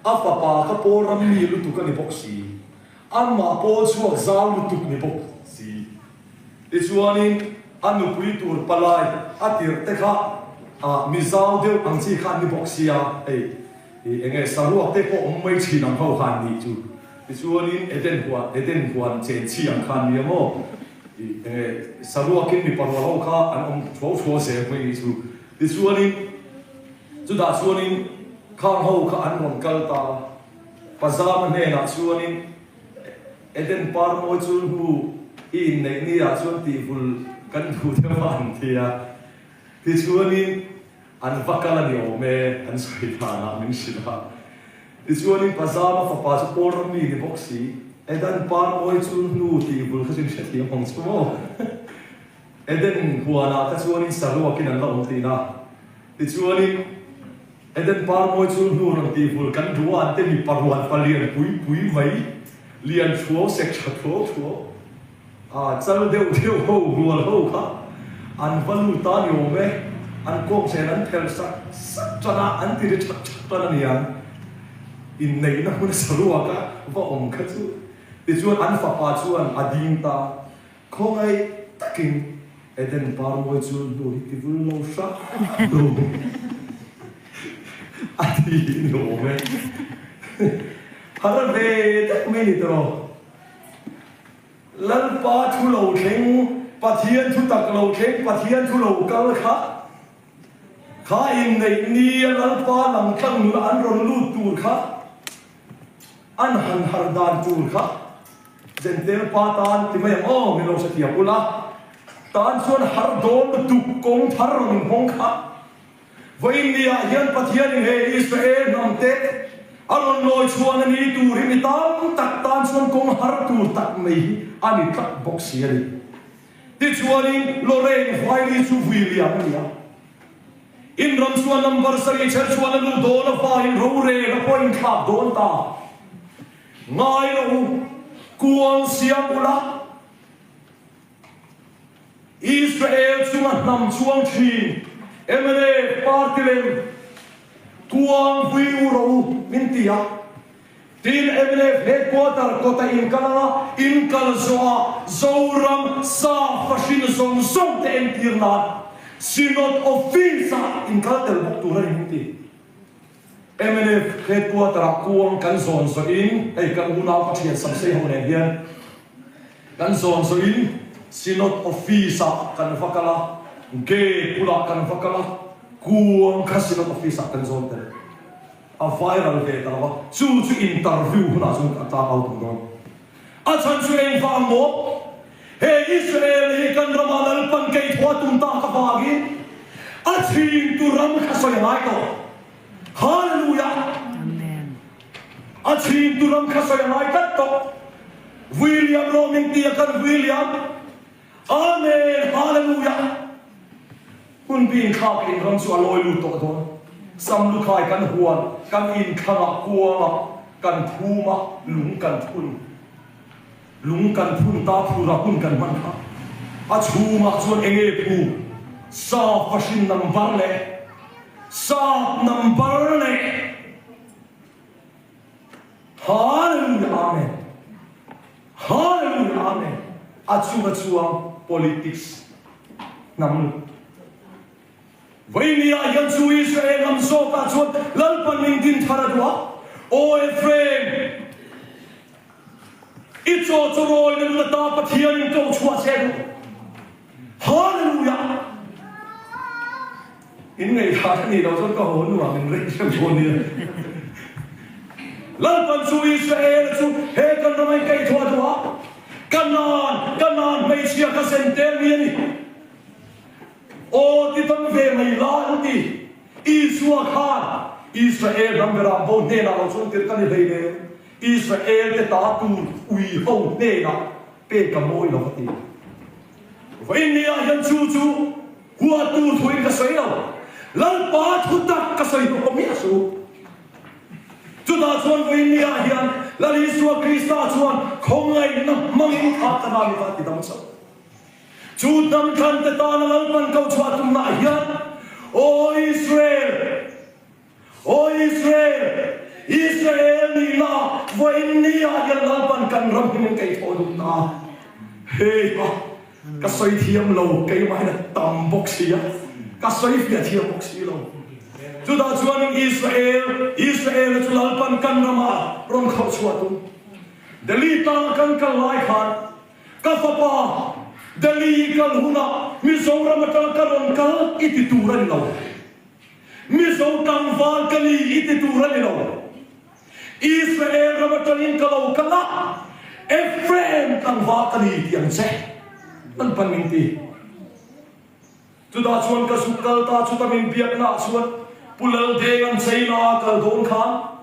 a fapa kha pawl ram mi lutuk a ni bawk si, amah pawl chhuak zau lutuk ni bawk si. Tichuanin a nupui tur palai a tirh te kha mi zau deuh ang chi kha an ni bawk sia, hei eng nge saruak te pawh awm mai thin ang ho kha an nih chu. Tichuanin Eden huan Eden huan chen chi ang kha an ni a maw? Ih enge saruakin mipa rual ho kha an awm thuau thuau zel mai nih chu. Tichuanin chutah chuanin khang ho kha an rawn kal ta. Pazama hnenah chuanin Eden par mawi chu hnu i inneih ni ah chuan tihvul kan duh deuh a an ti a. Tichuanin An va kal a ni awm e, an sawi danah min hrilh a. Tichuanin Pazama fapa chu Paul ram mi ni bawk si, Eden par mawi chu hnu tih bul kha chu in hrethiam ang chu maw? Eden huanah kha chuanin saruakin an la awm tihna. Tichuanin Eden par mawi chu hnu rawn tih bul kan duh a, an te mipa rual palian pui pui mai, lian thuau sek tha thuau thuau. A chal deuh deuh ho rual ho kha an va lut ta ni awm e, an kawnghren an phelh sak sak tan a, an ti ri thak thak tan a niang. Inneihna hmun saruak a va awm kha chu. Tichuan an fapa chuan a ding ta, khawngaih takin Eden par mawi chu hnu hi ti vul lo hram lo. ti ni awm e. Har ve deuh mai ni tawh. Lalpa thu lo thleng, Pathian thu tak lo thleng, Pathian thu lo kal kha, kha inneih nia Lalpa langtlang nuna an rawn lut tur kha, an han har dan tur kha Jentel pa tan ti mai ang aw, min lo hre thiam ula, tan chuan har dawn lutuk kawng thar rawn inhawng kha. Vawiin niah hian Pathianin he Israel hnamte a rawn lawi chhuahna ni tur hi mi tam tak tan chuan kawng har tur tak mai hi a ni tlat bawk si a ni. Tichuanin Lorraine Wiley chu vui liam a ni a. In ram chuan number sarih chher chuan a luh dawn avangin rorel a pawh inthlak dawn ta. Ngai rawh u, kuang siam ula. Israel chunga hnam chuang thin mla party lem kuang vui u rawh u min ti a. Tin, mnf headquarter kawta in kal anga in kal zawhah Zoram sa fahrin zawng zawng te entir nan Synod office ah in kal tel bawk tur a ni min ti. Mnf headquarter ah kuang kan zawn zawhin hei kan unau ka thian Samsei ho nen hian Kan zawn zawhin Synod Office ah kan va kal a, gate bulah kan va kal a, kuang kha Synod Office ah kan zawn tel. A viral ve ta lo a, chu chu interview hunah chuan a tlang au tum dawn. A chhan chu engvang maw? He Israel hi kan ramah Lalpan keithaw a tum tak avangin a chhingtu ram kha sawi a ngai tawh. Hallelujah! Amen. A chhingtu ram kha sawi a ngai tlat tawh. William rawh min ti a kan William. Amen! Hallelujah! Hun bi inthlak in ram chu a lawi lut tawh dawn. Sam lukhai kan huan, kan inthlangah kuangah kan phum a, lung kan phun. Lung kan phun ta phura hun kan hman kha. A chhungah chuan enge phu? Sap fahrin number leh sap number leh Hallelujah Amen Hallelujah Amen A chunga chuang politics hnam Vawinia hian chu Israel lam zawkah chuan Lalpan min din thar a duh a, Aw Ephraim, i chaw chu rawi na nun ata Pathianin ko chhuah che a duh. Hallelujah! In ngaihthah a nih loh chuan ka haw hnuah min rei hrem dawn nia. Lalpan chu Israel chu he kan rama in kaihthawh a duh a, Kanaan, Kanaan hmeichhia ka zen tel mi a ni. Aw ti dam ve mai la an ti. Isua khan Israel ram berah bo hnenah lo chuan tirh ka ni hlei nen Israel te ta tur ui ho hnenah pek a mawi lo a ti. Vawiin niah hian chu chu huat tur thuin ka sawi lo. Lalpa thu tak ka sawi hlawh miah suh. Chutah chuan vawiin niah hian Lal Isua Krista chuan khawngaihna hmangin kha ka nani kha a ti dam chauh. Chu hnam thlante tana Lalpan ko chhuah tumnaah hian, Aw Israel! Aw Israel! Israel nihna vawiin niah hian Lalpan kan ram hi min keithawh duh ta. Hei ha, ka sawi thiam lo, keimahin a tam bawk si a, ka sawi fiah thiam bawk si lo. Chutah chuanin Israel, Israel-a chu Lalpan kan ramah rawn khauh chhuah tum. Delhi tanga kan kal lai khan, Ka fapa, Delhi i kal hunah Mizoram atanga ka rawn kal i ti tur a ni lo. Mizo tlangval ka ni i ti tur a ni lo. Israel ram atangin ka lo kal a, Ephraim tlangval ka ni ti ang che. An pan min ti. Chutah chuan ka zuk kal ta, chuta min biaknaah chuan Pu Laldenga'n China a kal dawn khan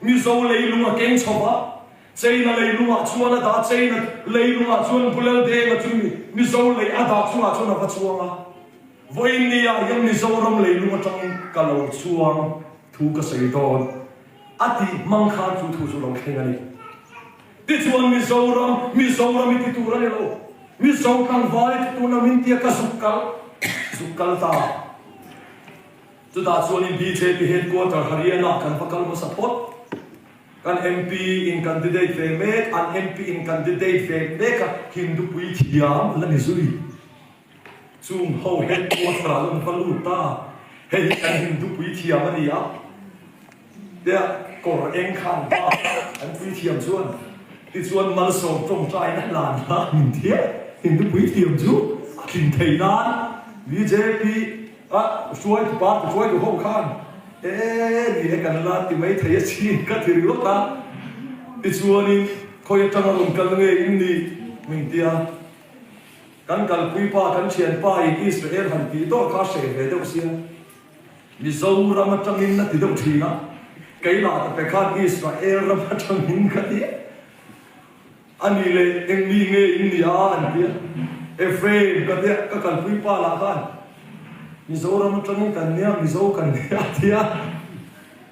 Mizo leilung a keng chho va, China leilungah chuan a dah, China leilungah chuan Pu Laldenga chu Mizo lei a dah chungah chuan a va chuang a. Vawiin niah hian Mizoram leilung atangin ka lo chuang thu ka sawi dawn a tih hmang khan chu thu chu lo thleng a ni. Tichuan Mizoram, Mizoram i ti tur a ni lo, Mizo tlangval i ti tur lo min tia ka zuk kal, zuk kal ta. Chutah chuanin bjp headquarter Haryana kan va kal hmasa phawt. Kan MP in candidate ve mek, an MP in candidate ve mek a, Hindu puithiam la ni zui. Chung ho headquarter ah lawm va lut ta, hei hi kan Hindu puithiam a ni a. Tia kawr eng kha an pa an puithiam chuan tichuan malsawm tawngtaina hlan kha min thiam. Hindu puithiam chu a tlin thei nan bjp a hruaitu party hruaitu ho khan e ni e kan la ti mai thei a chin ka ti ringawt a. Tichuanin khawi atanga rawn kal nge in nih min tia. Kan kalpui pa kan thianpa in Israel han tih dawrh kha a hreh ve deuh sia. Mizoram atangin a ti deuh thin a, kei lah ta pe khan Israel ram atangin ka ti a ni le, eng mi nge in nia an ti a, Ephraim ka tia, ka kalpui pa lah khan Mizoram atangin kan nia, Mizo kan nia a ti a,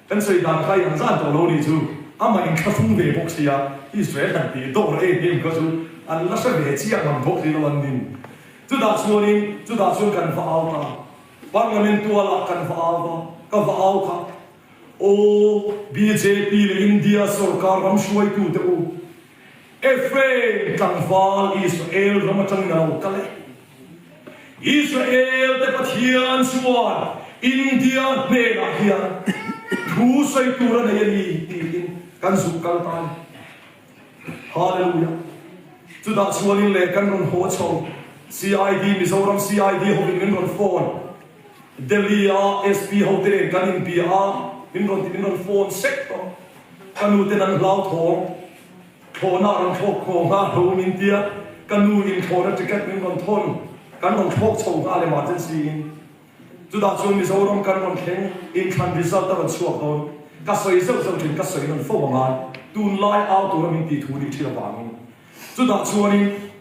kan sawi dan kha inang zan tawh lo nih chu, amah inthlahrung ve bawk sia, Israel han tih dawr em em kha chu an la hre ve chiah ngam bawk si lo an nin. Chutah chuanin chutah chuan kan va au ta. Parliament tualah kan va au va, ka va au kha, Aw bjp leh India sorkar ram hruaitute u, Ephraim tlangval Israel ram atangin a lo kal e. Israel te Pathian chuan India hnenah hian thu sawi tur a nei a ni tiin kan zuk kal ta a ni. Hallelujah! Chutah chuanin leh kan rawn haw chho, CID, Mizoram CID hovin min rawn phone, Delhi a SP ho te nen kan inbia a, min rawn ti min rawn phone sek tawh. Ka nu ten an hlauthawng, thlawhna a rawn thlawk khawh nghal lo min tia, ka nu in thlawhna ticket min rawn thawn, kan rawn thlawk chho nghal emergency in. Chutah chuan Mizoram kan rawn thleng, inthlan result a rawn chhuak dawn. Ka sawi zeuh zeuh thin, ka sawi nawn fo ang a, tunlai au tura min tih thu nih thin avangin. Chutah chuanin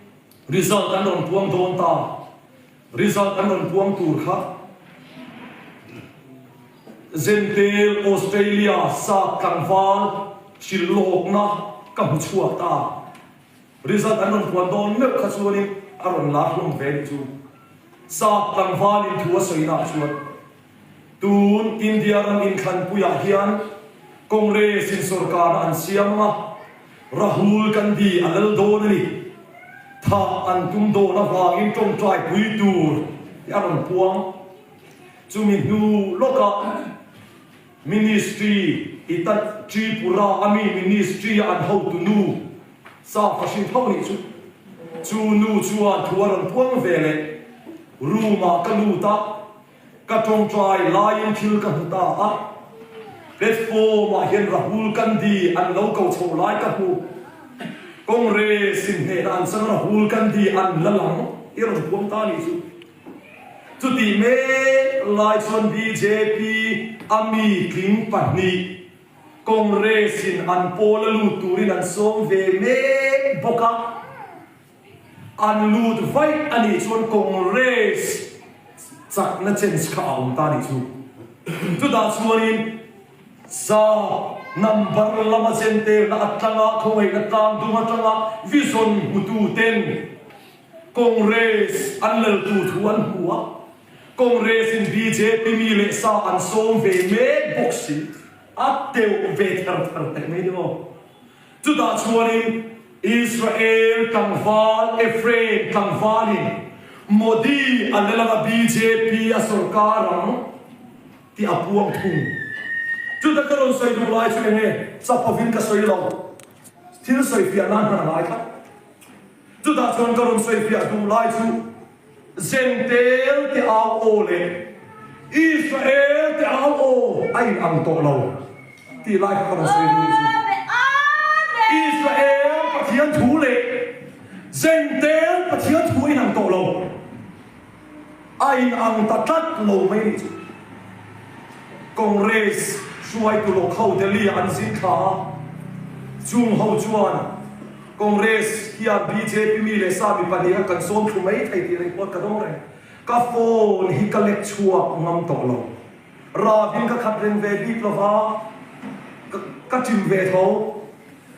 result an rawn puang dawn ta, result an rawn puang tur kha Zentel Australia sap tlangval hrilh lawkna ka hmu chhuak ta. Result an rawn puan dawn meuh kha chuanin a rawn lar hlawm ve nih chu. Sap tlangvalin thu a sawinaah chuan tun India ram inthlanpuiah hian Congress in sorkarna an siam ang a, Rahul Gandhi a lal dawn a ni. Thah an tum dawn avangin tawngtai pui tur tih a rawn puang. Chumi hnu lawkah Ministry i ta Tripura a mi Ministry a an hotu nu Sa fahrin tho nih chu. Chu nu chuan thu a rawn puang ve leh room ah ka lut a, ka tawngtai laiin thil ka hmu ta a, platform ah hian Rahul Gandhi an lo ko chho lai ka hmu. Congress in hnehna an chang Rahul Gandhi an la lang i rawn puang ta nih chu. Chutih mek lai chuan bjp a mi tling pahnih Congress in an pawl a lut turin an sawm ve mek bawk a, an lut vaih a nih chuan Congress chakna chance kha a awm ta a nih chu. Chutah chuanin Sa number lama zentelna atanga khawngaihna tlang dum atanga vision hmutu ten Congress an lal tur thu an hmu a, Congress in bjp mi leh sa an sawm ve mek bawk si, a teuh ve ther ther teh mai ni maw? Chutah chuanin Israel tlangval Ephraim tlangvalin Modi a lal anga bjp a sorkar ang tih a puang thung. Chutah ka rawn sawi duh lai chu eng nge? Chapovin ka sawi lo, thil sawi fiah nan hman a ngai tlat. Chutah chuan ka rawn sawi fiah duh lai chu Zentel te au aw leh Israel te au aw a in ang tawh lo tih lai kha ka rawn sawi duh nih chu. Israel Pathian thu leh Zentel Pathian thu a in ang tawh lo. A in ang ta tlat lo mai nih chu. Congress hruaitu lawk ho Delhi ah an zin thla a, chung ho chuan Congress hian bjp mi leh sa mi pahniha kan sawm thlu mai thei tih report ka dawng reng. Ka phone hi ka lek chhuak ngam tawh lo. Ravin ka khat reng ve bik lova ka ṭim ve tho.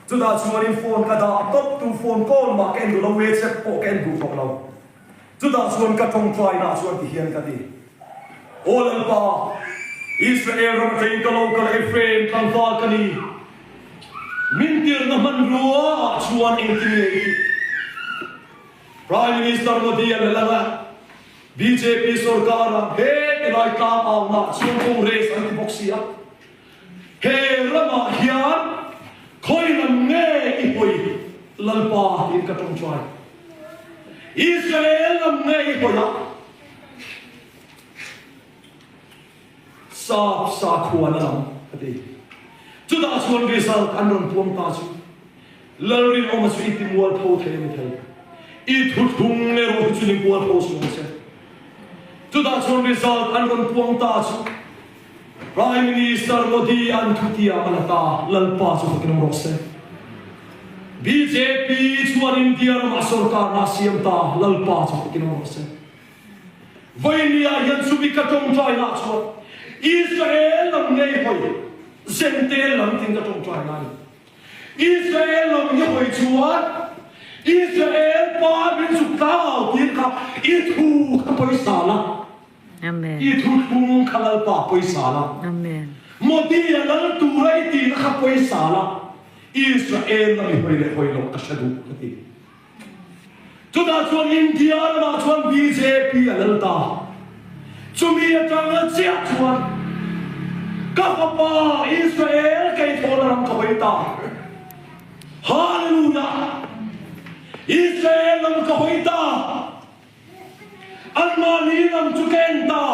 Chutah chuanin phone ka dah tawp tu phone call mah ka en duh lo, WhatsApp pawh ka en duh tawh lo. Chutah chuan ka tawngtainaah chuan ti hian ka ti, Aw Lalpa, Israel ram atangin ka lo kal Ephraim tlangval ka ni. Min tirhna hmanrua ah chuan engtin nge i tih? Prime Minister Modi a la lang a, bjp sorkar ah he tilai tlang aunaah chuan Congress an ti bawk si a. He ramah hian khawi lam nge i hawi Lalpa tiin ka tawngtai. Israel lam nge i hawi a? Sap sakhuana lam ka ti. Chutah chuan result an rawn puang ta chu Lalrinawma chu i ti mualpho thei a ni thei. I thuthlung erawh hi chu ni mualpho suh ang che. Chutah chuan result an rawn puang ta chu Prime Minister Modi an thutiam a la ta, Lalpa chu fakin awm rawh se. Bjp chuan India ramah sorkarna a siam ta, Lalpa chu fakin awm rawh se. Vawinia hian chumi ka tawngtai lah chuan Israel lam ngei hawi Zentel lam tin ka tawngtai na a ni. Israel lam hi hawi chuan Israel pa min zuk tlang au tir kha i thu kha pawisa la. I thu thlung kha Lalpa pawisa la. Modi a lal tura i tihna kha pawisa la. Israel lam i hawi leh hawi loh ka hre duh ka ti. Chutah chuan India ramah chuan bjp a lal ta. Chumi atanga chiah chuan ka fapa Israel keithawhna ram ka hawi ta. Hallelujah! Israel lam ka hawi ta. Anmahni lam chu ka en ta.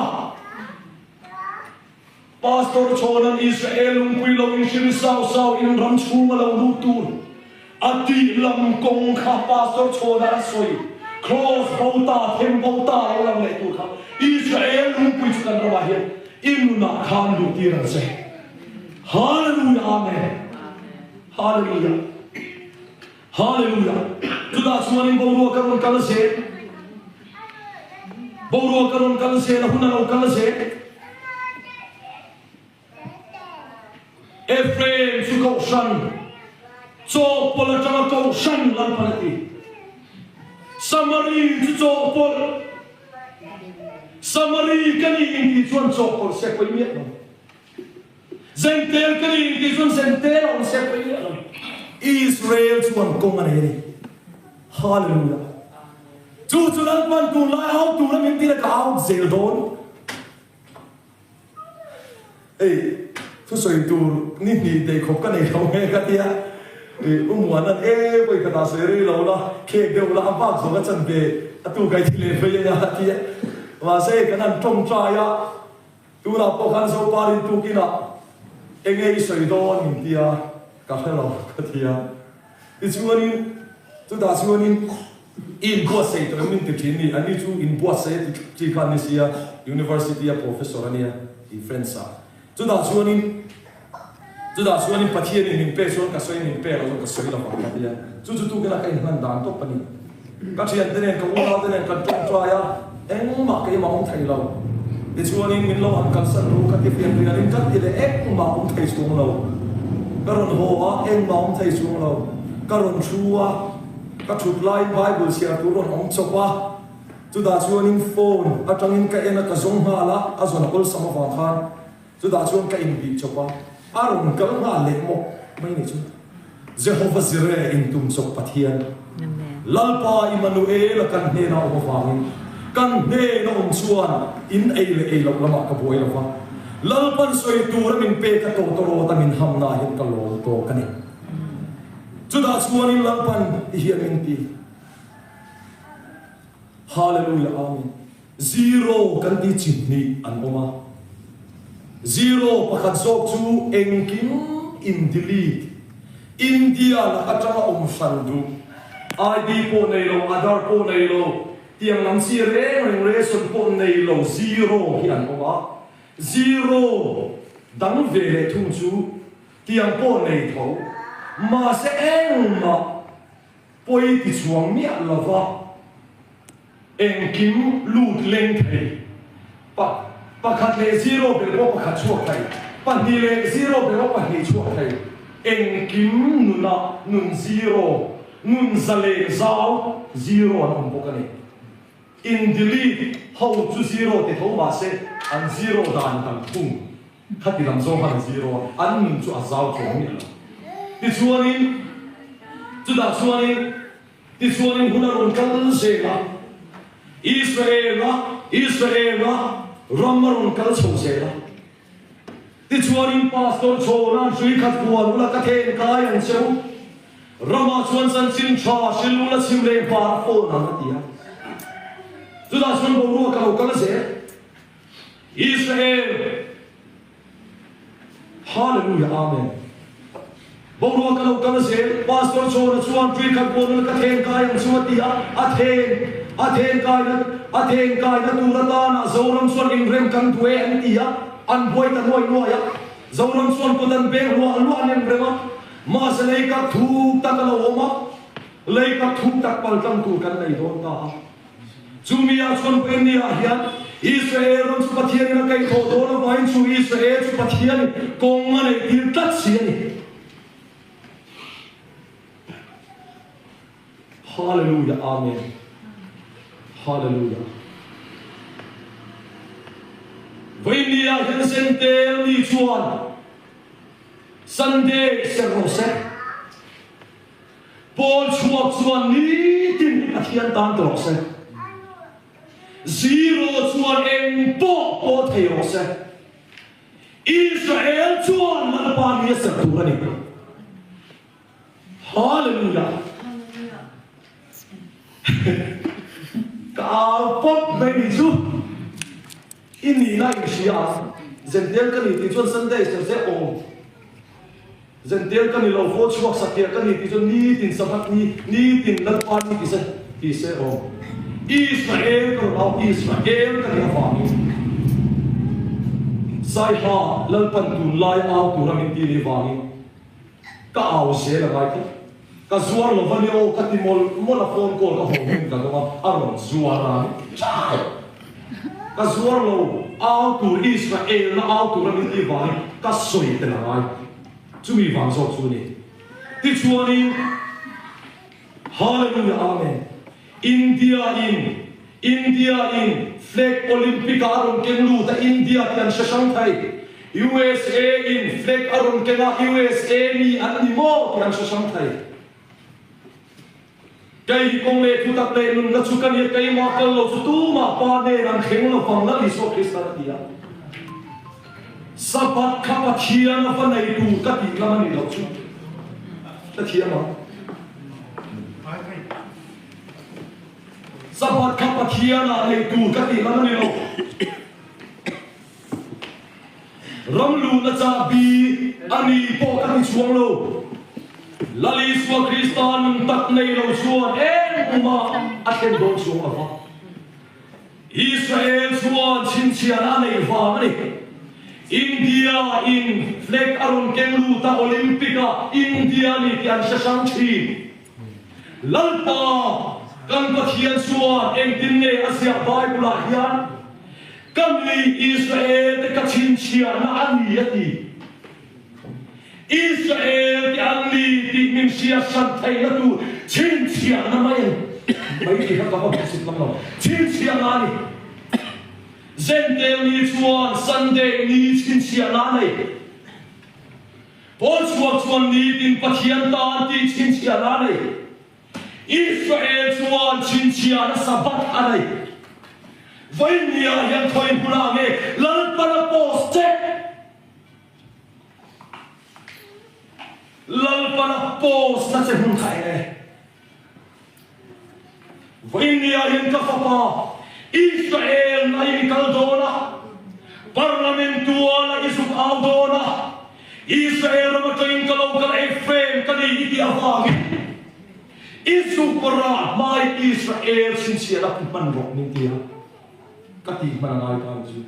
Pastor Chhawna'n Israel lungpui lo inhrim sau sau in ram chhung a lo lut tur a tih lam kawng kha Pastor Chhawna a sawi. Kraws bo ta, them bo ta lo lang leh tur kha Israel lungpui chu kan ramah hian i nunah khan luh tir ang che. Hallelujah Amen. Hallelujah. Hallelujah. Chutah chuanin boruak a rawn kal zel. Boruak a rawn kal zel, a hun a lo kal zel. Ephraim chu kohhran, chawhpawlh atanga kohhran Lalpan a ti. Samari chu chawhpawlh. Samari ka ni intih chuan chawhpawlh se pawi miah lo. Zentel ka ni intih chuan zentel a awm se pawi miah lo. Israel chuan kawng a nei a ni. Hallelujah. Chu chu Lalpan tunlai au tura min tih la ka au zel dawn. Hei thusawi tur ni hnih tei khawp ka nei lo nge ka tia. I u Muanan e vawi khatah sawi rei lo la, khek deuh la a bak zawk a chan ve a tu kai thi leh vei a nia a tia. Mahse hei kan han tawngtai a. Tunah pawh khan Zoparin tukinah enge i sawi dawn min ti a, ka hre lo ka ti a. Tichuanin chutah chuanin i inbuatsaih tawh em min ti thin ni, ani chu inbuatsaih a ti thlap chi kha an ni sia, University a professor a nia i friends ah. Chutah chuanin chutah chuanin Pathianin min pek chuan ka sawi min pek loh chuan ka sawi lovang ka ti a, chu chu tukinah ka inhlan dan tawp a ni. Ka thiante nen, ka unaute nen kan tawngtai a, engmah keimah awm thei lo. Tichuanin min lo han kalsan ru ka ti fian rialin ka ti leh engmah awm thei chuang lo. Ka rawn haw a, engmah awm thei chuang lo. Ka rawn thu a, ka thut laiin Bible chhiar tur rawn awm chawp a, chutah chuanin phone atangin ka en a, ka zawng nghal a, a zawn awlsam avang khan Chutah chuan ka inbih chawp a, a rawn kal nghal leh mawp mai ni chu. Jehova Jireh intum chawp Pathian, Lalpa Immanuel-a kan hnena awm avangin kan hnena awm chuan in ei leh ei loh lamah ka buai lo va, Lalpan sawi tura min pek a tawtawrawta min hamna hian ka lawm tawk a ni. Chutah chuanin Lalpan ti hian min ti. Hallelujah Amen. Zero kan ti chi hnih an awm a, zero pakhat zawk chu engkim in delete, India lak atanga awm hran duh, ID pawh nei lo, Aadhaar pawh nei lo, tiang lam chi reng reng ration pawh nei lo zero hi an awm a, zero dang ve leh thung chu tiang pawh nei tho, mahse engmah pawi ti chuang miah lova. Engkim lut leng thei. Pa, pakhat leh zero ber pawh pakhat chhuak thei. Pahnih leh zero ber pawh pahnih chhuak thei. Engkim nunah nun zero, nun zalen zau zero an awm bawk a ni. In delete ho chu zero ti tho mah se an zero dan dang thung. Khati lam zawng khan a zero a, an nun chu a zau chuang miah lo. Tichuanin, chutah chuanin. Tichuanin hun a rawn kal zel a, Israel-a, Israel-a ram a rawn kal chho zel a. Tichuanin Pastor Chhawna'n hrui khat huan ula ka then kai ang che u. Ramah chuan chanchin tha hril ula chhim leh hmar a phone ang a ti a. Chutah chuan boruak a lo kal zel. Israel. Hallelujah Amen. Boruak a lo kal zel. Pastor Chhawna chuan hrui khat huan ula ka then kai ang chu a ti a. A then a then kaina a then kaina tur atana Zoram chuan inrem kan duh e an ti a. An buai ta nuai nuai a. Zoram chuan kut an beng luah luah an inrem a. Mahse lei kap thuk tak a lo awm a, lei kap thuk tak pal tlang tur kan nei dawn ta a. Chumi ah chuan Painni ah hian Israel ram chu Pathianin a kaihthawh dawn avangin chu Israel chu Pathianin kawng a neih tir tlat si a ni. Hallelujah Amen Hallelujah Vawinia hian Zentel mi chuan Sunday serh rawh se. Paul chhuak chuan nitin hi Pathian tan ti rawh se. Zero chuan eng pawh pawh thei rawh se. Israel chuan Lalpa ni a serh tur a ni. Hallelujah! Ka au pawp mai ni chu i nihna in hria a, Zentel ka ni tih chuan Sunday ser se awm. Zentel ka ni lo, vaw chhuak satliah ka ni tih chuan nitin Sabbath ni, nitin Lalpa ni ti se ti se awm. Israel ka rawn au, Israel ka nih avangin Saiha Lalpan tunlai au tura min ti nih vangin Ka au zel a ngai tlat. Ka zuar lo va ni aw ka ti mawlh mawlh a phone call ka haw hmun ka dawng a, a rawn zuar a ni chai. Ka zuar lo au tur Israel na au tur a min tih vangin ka sawi tel a ngai. Chumi vang zawk chu a ni. Tichuanin Hallelujah Amen. India in India in flag Olympic ah a rawn keng lut a India tih an hre hrang thei. USA in flag a rawn keng a USA mi an ni maw tih an hre hrang thei. Kei hi kawng leh thutak leh nunna chu ka nia keimah kal lo chu tumah pa nen an thleng lo vang Lal Isua Krista a ti a. Sabbath kha Pathian a va nei tur ka tih lam a nih loh chu ka thiam ang. Sabbath kha Pathian ah nei tur ka tih lam a ni lo. Ram luhna chahbi a ni pawh ka ti chuang lo. Lal Isua Krista nun tak nei lo chuan engmah a thlen dawn chuang lo va. Israel chuan chhinchhiahna a neih vang a ni. India in flag a rawn keng lut a, Olympic ah India ni tih an hre hrang thin. Lalpa kan Pathian chuan engtin nge a ziah Bible ah hian ka mi Israel te ka chhinchhiahna a ni a ti. Israel te an ni tih min hriatsan theihna tur chhinchhiahna mai a ni. Mai tih kha ka va hmusit lam lo. Chhinchhiahna a ni. Zentel ni chuan Sunday ni chhinchhiahna a nei. Paul chhuak chuan nitin Pathian tan tih chhinchhiahna a nei. Israel chuan chhinchhiahna Sabbath a nei. Vawinia hian khawi hmunah nge Lalpana post che? Lalpana post na che hun kha eng e? Vawinia hian ka fapa Israel na i kal dawn a, Parliament tuala i zuk au dawn a, Israel ram atangin ka lo kal Ephraim ka ni i tih avangin i zuk rah hmai Israel chhinchhiahna hman rawh min ti a. Ka tih hman a ngai ta ang chu.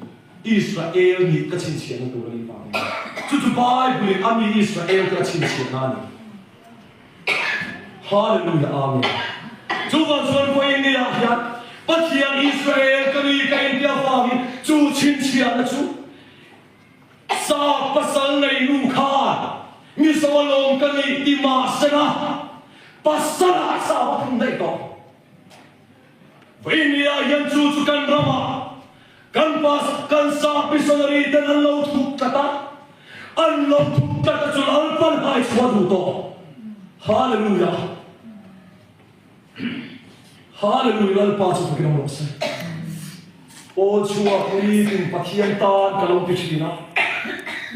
Israel nih ka chhinchhiahna tur a nih vangin. Chu chu Bible in a mi Israel te a chhinchhiahna a ni. Hallelujah Amen. Chuvang chuan vawiin ni ah hian Pathian Israel ka ni ka inti avangin chu chhinchhiahna chu Sap pasal nei nu khan Mizo alawm ka nih ti mahsela pasal ah sap a phun daih tawh. Vawinia hian chu chu kan ramah kan pas kan sa missionary ten an lo thup tlat a, an lo thup tlat a chu Lalpan hai chhuah duh tawh. Hallelujah! Hallelujah! Lalpa chu fakin awm rawh se. Pawl chhuak nitin Pathian tan ka lo ti thin a.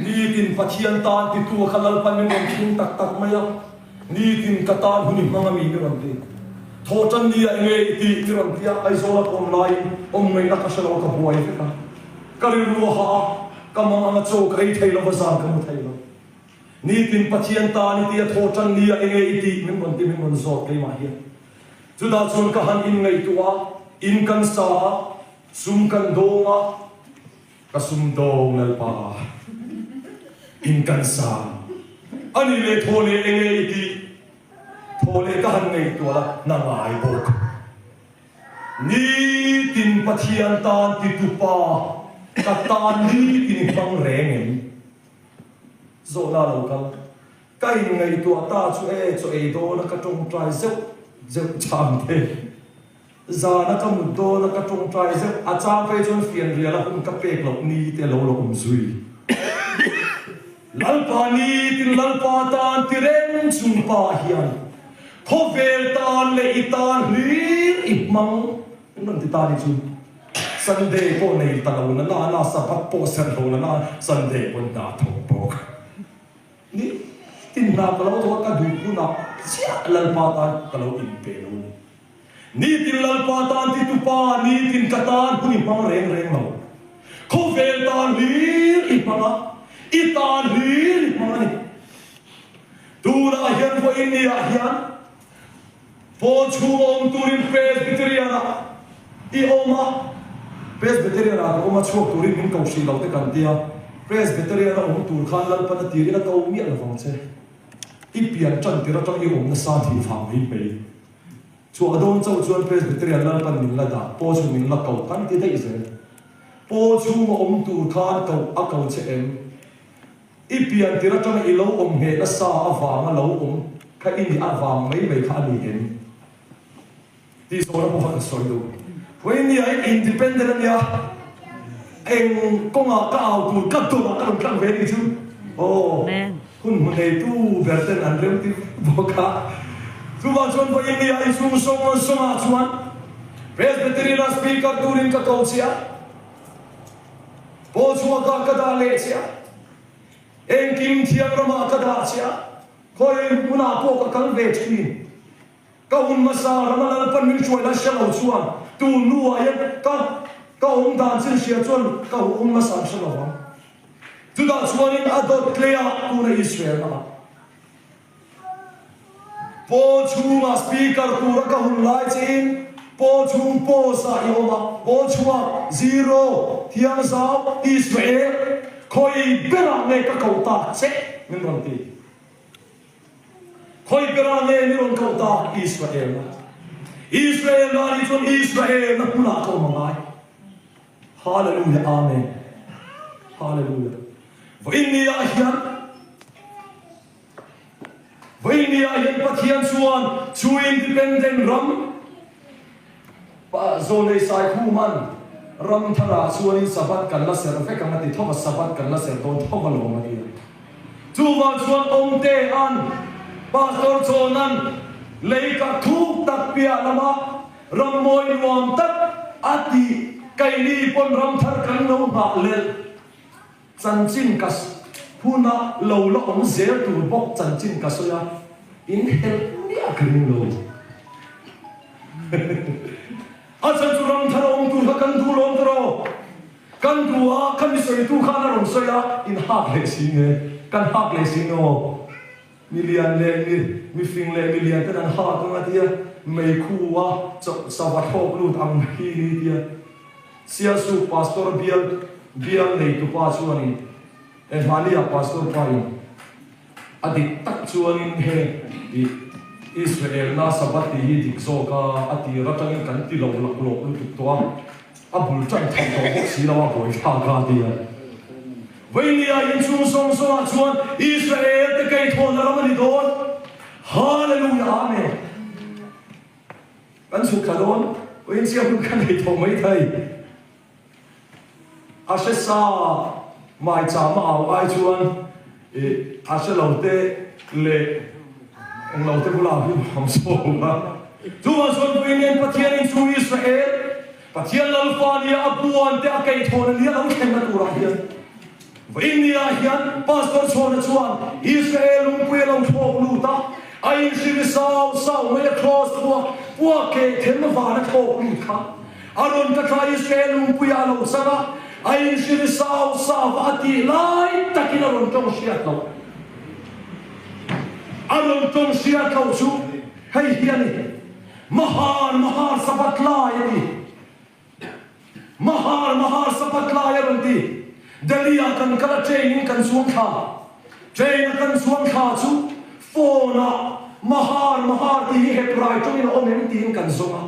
Nitin Pathian tan titu a kha Lalpan min rawn thlung tak tak mai a, nitin ka tan hun i hmang a mi mi rawn ti. Thawhtan ni ah enge i tih mi rawn ti a, Aizawl a ka awm laiin awm ngaihna ka hre lo a ka buai vek a. Ka rilru a hah a, ka mang anga chaw ka ei thei lo va zan ka mu thei lo. Nitin Pathian tan i ti a, thawhtan ni ah enge i tih min rawn ti min rawn zawt keimah hian. Chutah chuan ka han inngaihtuah a, in kan sa a, sum kan dawng a, Ka sumdawng Lalpa, in kan sa a nih leh thaw leh enge i tih? Thaw leh ka han ngaihtuah la, na ngai bawk. Nitin Pathian tan titupa ka tan nitin i hmang reng em? Zawhna lo kal. Ka inngaihtuah ta chu e, chaw ei dawna ka tawngtai zeuh zeuh chang te. Zana ka mut dawn a ka tawngtai zeuh a chang phei chuan fianrial a hun ka pek loh ni te lo la awm zui. Lalpa ni tin Lalpa tan ti reng chung pa hian khawvel tan leh i tan hlir i hmang in rawn ti ta ni chu Sunday pawh nei ta lo na na na Sabbath pawh serh lo na na Sunday pawn hna thawk bawk. Ni tin hna ka lo thawk a ka duh hunah chiah Lalpa tan ka lo inpe lo ni. Nitin Lalpa tan titu pa, nitin ka tan hun i hmang reng reng lo. Khawvel tan hlir i hmang a, i tan hlir i hmang a ni. Tunah hian vawiin niah hian pawl chhung a awm turin Presbyterian-ah i awm a, Presbyterian-ah ka awm a, chhuak turin min ko hrih lo te kan tia, Presbyterian-a awm tur khan Lalpan a tirin a ko miah lovang che. I pian tan tir atang i awm nasa tih vang mai mai. Chhuah dawn chauh chuan Presbyterian Lalpan min la dah, Paul chu min la ko kan ti daih zel. Paul chhunga awm tur khan koh a ko che em? I pian tir atanga i lo awm ngheh nasa avanga lo awm kha i nih avang mai mai kha a ni em? Tih zawhna pawh kha ka sawi duh. Vawinia in independent a nia, eng kawngah ka au tur ka dawrah ka rawn tlang ve a nih chu. Aw. Hun hmu neitu ber ten an rem ti bawk a. Chuvang chuan vawiin ni ah inchhung sawng sawng ah chuan Presbyterian ah Speaker turin ka ko che a, Paul chhuak ah ka dah leh che a, engkim thiam ram ah ka dah che a, khawi hmun ah pawh ka kal ve thin. Ka hun hmasa rama Lalpan min hruai lai hre lo chuan tun hnuah hian ka ka awm dan chin hria chuan ka awm hmasa an hre lo vang. Chutah chuanin a dawt tleah tuna Israel ah Pawl chhungah speaker tura ka hun lai chiin Pawl chhung post ah i awm a, Pawl chhungah zero thiangzau Israel khawi berah nge ka ko tak che min rawn ti. Khawi berah nge ni rawn koh tak Israel-na? Israel-na nih chuan Israel-na hmunah ka awm a ngai. Hallelujah Amen. Hallelujah. Vawiin ni ah hian Vawiin ni ah hian Pathian chuan chu independent ram Zawlei Saikhuman ram tharah chuanin Sabbath kan la serh vek ang a ti tho va, Sabbath kan la serh dawn tho va lawm a ti a. Chuvang chuan Awmtea'n Pastor Chawna'n lei kah thuk tak piah lama ram mawi nuam tak a tih keini pawn ram thar kan lo nghah lelh chanchin ka huna lo la awm zel tur bawk chanchin ka sawi a, in helh miah ka ring lo. A chhan chu ram thar a awm tur kha kan duh lawm tawh rawh. Kan duh a, ka mi sawitu khan a rawn sawi a, in hak leh si nge? Kan hak leh si naw? Mi lian leh mi mi fing leh mi lian ten an hak ang a tia, meikhu a chawh sava thlawk lut ang mai hi ni tia. Sialsuk Pastor bial bial neitupa chuanin eh hmahniah Pastor pa in A dik tak chuanin heng i Israel na Sabbath tih hi dik zawk a, a tir atangin kan ti lo laklawk lutuk tawh a, a bul tan tham tawh bawk si lo a, buaithlak a ti a. Vainia inchhung zawng zawngah chuan Israel te keithawn a ram a ni dawn. Hallelujah Amen. Kan chhuk thla dawn, Vawiinchhia hun ka nei tawh maithei. A hre sa maicham a au ai chuan ih a hre lo te leh eng lo te bulah hi nuam zawk a. Chuvang chuan Puiin Pathianin chu Israel Pathian Lalfa nia a buan te a keithawn a nia lo thlenna turah hian. Vawinia hian Pastor Chhuana chuan Israel lungpui a lo thlawk lut a, a inhrim sau sau mai a Kraws puak puak keh them van a thlawk lut kha a rawn ka thla Israel lungpuiah a lo chang a, a inhrim sau sau va a tih lai takin a rawn tawng hriat loh. A rawn tawng hriat loh chu hei hi a ni, Mahar, Mahar Sabbath lai a ni. Mahar, Mahar Sabbath lai a rawn ti. Delhi ah kan kal a train in kan chuang thla. Train a kan chuang thla chu phone ah Mahar, Mahar tih hi Hebrai tawngin a awm em tiin kan zawng a.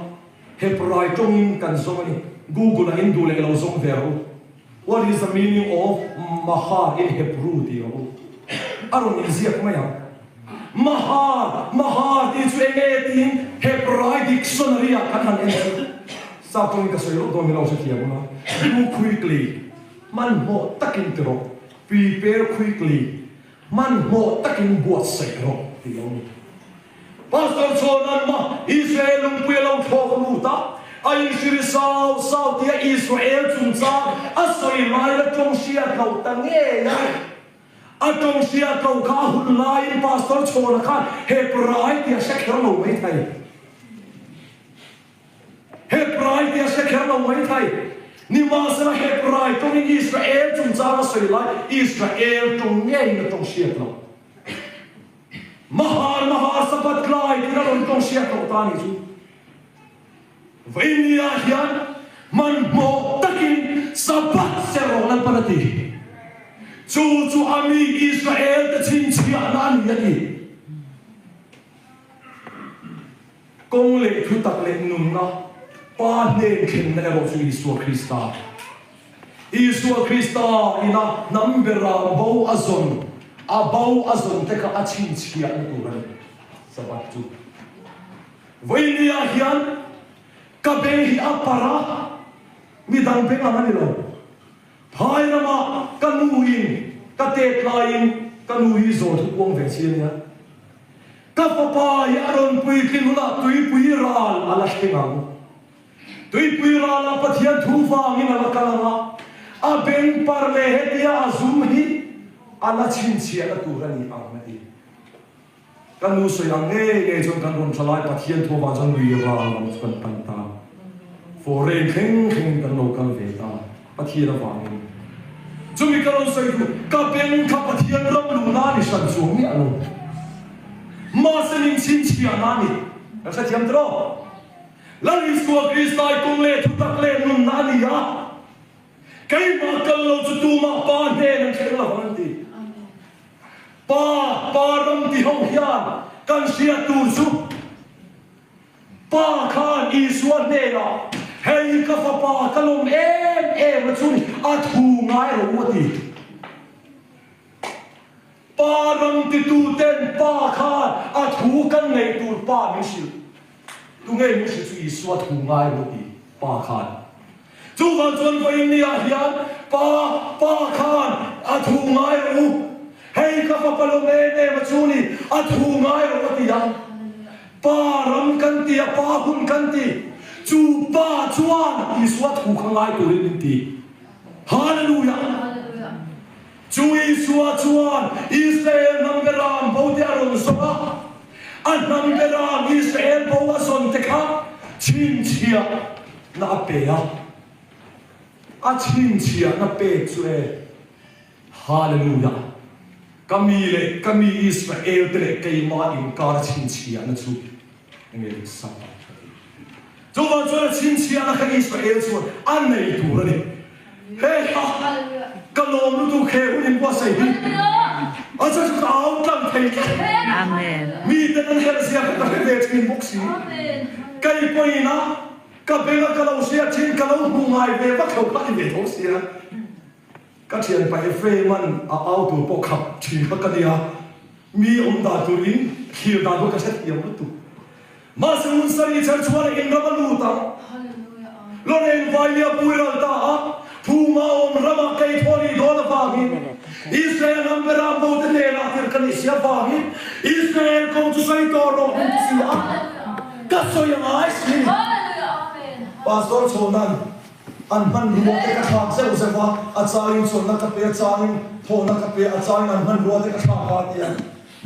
Hebrai tawngin kan zawng a ni. Google ah in duh leh lo zawng ve rawh u. What is the meaning of Mahar in Hebrew tih rawh u. A rawn inziak mai ang. Mahar, Mahar tih chu eng nge tiin Hebrai dictionary ah kan han en chu. Sap tawngin ka sawi loh dawn hi lo hrethiam ula. Do quickly, hmanhmawh takin ti rawh. Prepare quickly, hmanhmawh takin buatsaih rawh tih lo ni. Pastor chuan anmah Israel lungpui a lo thlawk lut a, a inhrilh sau sau tia Israel chungchang a sawi lai la tawng hriat loh ta ngei a. A tawng hriat loh kha a hun laiin Pastor Chhawna khan Hebrai tih a hre kher lo mai thei. Hebrai tih a hre kher lo mai thei. Nimahsela Hebrai tawngin Israel chungchang a sawi lai Israel tawng ngeiin a tawng hriat loh. Mahar Mahar Sabbath lai tiin a rawn tawng hriat tawh ta nih chu. Vawinia hian hmanhmawh takin Sabbath ser rawh Lalpan a ti. Chu chu a mi Israel te chhinchhiahna a ni a ti. Kawng leh thutak leh nunna Pa hnen thlenna erawh chu Isua Krista. Isua Krista ina hnam beram bo a zawn, a bo a zawn te kha a chhinchhiahna tur a ni. Sabbath chu. Vawinia hian ka beng hi a parh a, midang beng ang a ni lo. Phai ramah ka nu in ka tet laiin ka nu hi zawn thu puang ve chi a nia. Ka fapa hi a rawn puitlin hunah tuipui ral a la thleng ang. Tuipui ralah Pathian thu vangin a la kal ang a, a beng par leh hetia a zum hi a la chhinchhiahna tur a ni ang a ti. Ka nu sawi ang ngei ngei chuan kan rawn thla lai Pathian thu avang chuan lui ral lam chu kan pan ta. Foreign thleng thlengin kan lo kal ve ta Pathian avangin. Chumi ka rawn sawi duh, ka beng kha Pathian ram luhna a ni hran chuang miah lo. Mahse min chhinchhiahna a ni. Kan hrethiam tiraw? Lal Isua Krista i kawng leh thutak leh nunna a ni a, keimah kal lo chu tumah Pa hnen an thleng lo ang an ti. Pa, Pa ram ti ho hian kan hriat tur chu Pa khan Isua hnenah, Hei ka fapa ka lawm em em a chu ni, a thu ngai rawh u a ti. Pa ram tituten Pa khan a thu kan ngaih tur Pa min hrilh. Tunge min hrilh chu Isua thu ngai rawh ti Pa khan. Chuvang chuan vawiin ni ah hian Pa, Pa khan a thu ngai rawh u. Hei ka fapa lawm em em a chu ni, a thu ngai rawh a ti a. Pa ram kan ti a, Pa hun kan ti. Chu Pa chuan Isua thu kha ngai turin min ti. Hallelujah! Chu Isua chuan Israel hnam beram bo te a rawn zawng a, a hnam beram Israel bo a zawn te kha chhinchhiahna a pe a. A chhinchhiahna pek chu e, Hallelujah! Ka mi leh ka mi Israel te leh keimah inkar a chhinchhiahna chu enge dik sak ang ka ti. Chuvang chuan a chhinchhiahna kha Israel chuan a nei tur a ni. He ha! Ka lawm lutuk he hun in buatsaih hi. A chu chu ka au tlang thei tlat. Miten an herh zia kha ka hre ve thin bawk si. Kei pawhin a ka benga ka lo hriat thin ka lo hmu ngai ve vak lo kha a ni ve tho sia. Ka thianpa Ephraim-a'n a au tur pawh khap thin kha ka nia. Mi awm dan tur in thlir dan pawh ka hrethiam lutuk. Mahse hun sarih cher chuan a in ram a lut a. Loreng Vailia pui ral ta a, Phuma awm ramah kei thaw nih dawn avangin Israel ram beram bo te hnenah tir ka nih si avangin Israel kawng chu sawi tawh rawh min ti si a, ka sawi a ngai si. Pastor Chhawnan. An hmanrua te ka thlak zeuh zeuh a, a changin chawlhna ka pe, a changin thawhna ka pe, a changin an hmanrua te ka thlak a tia.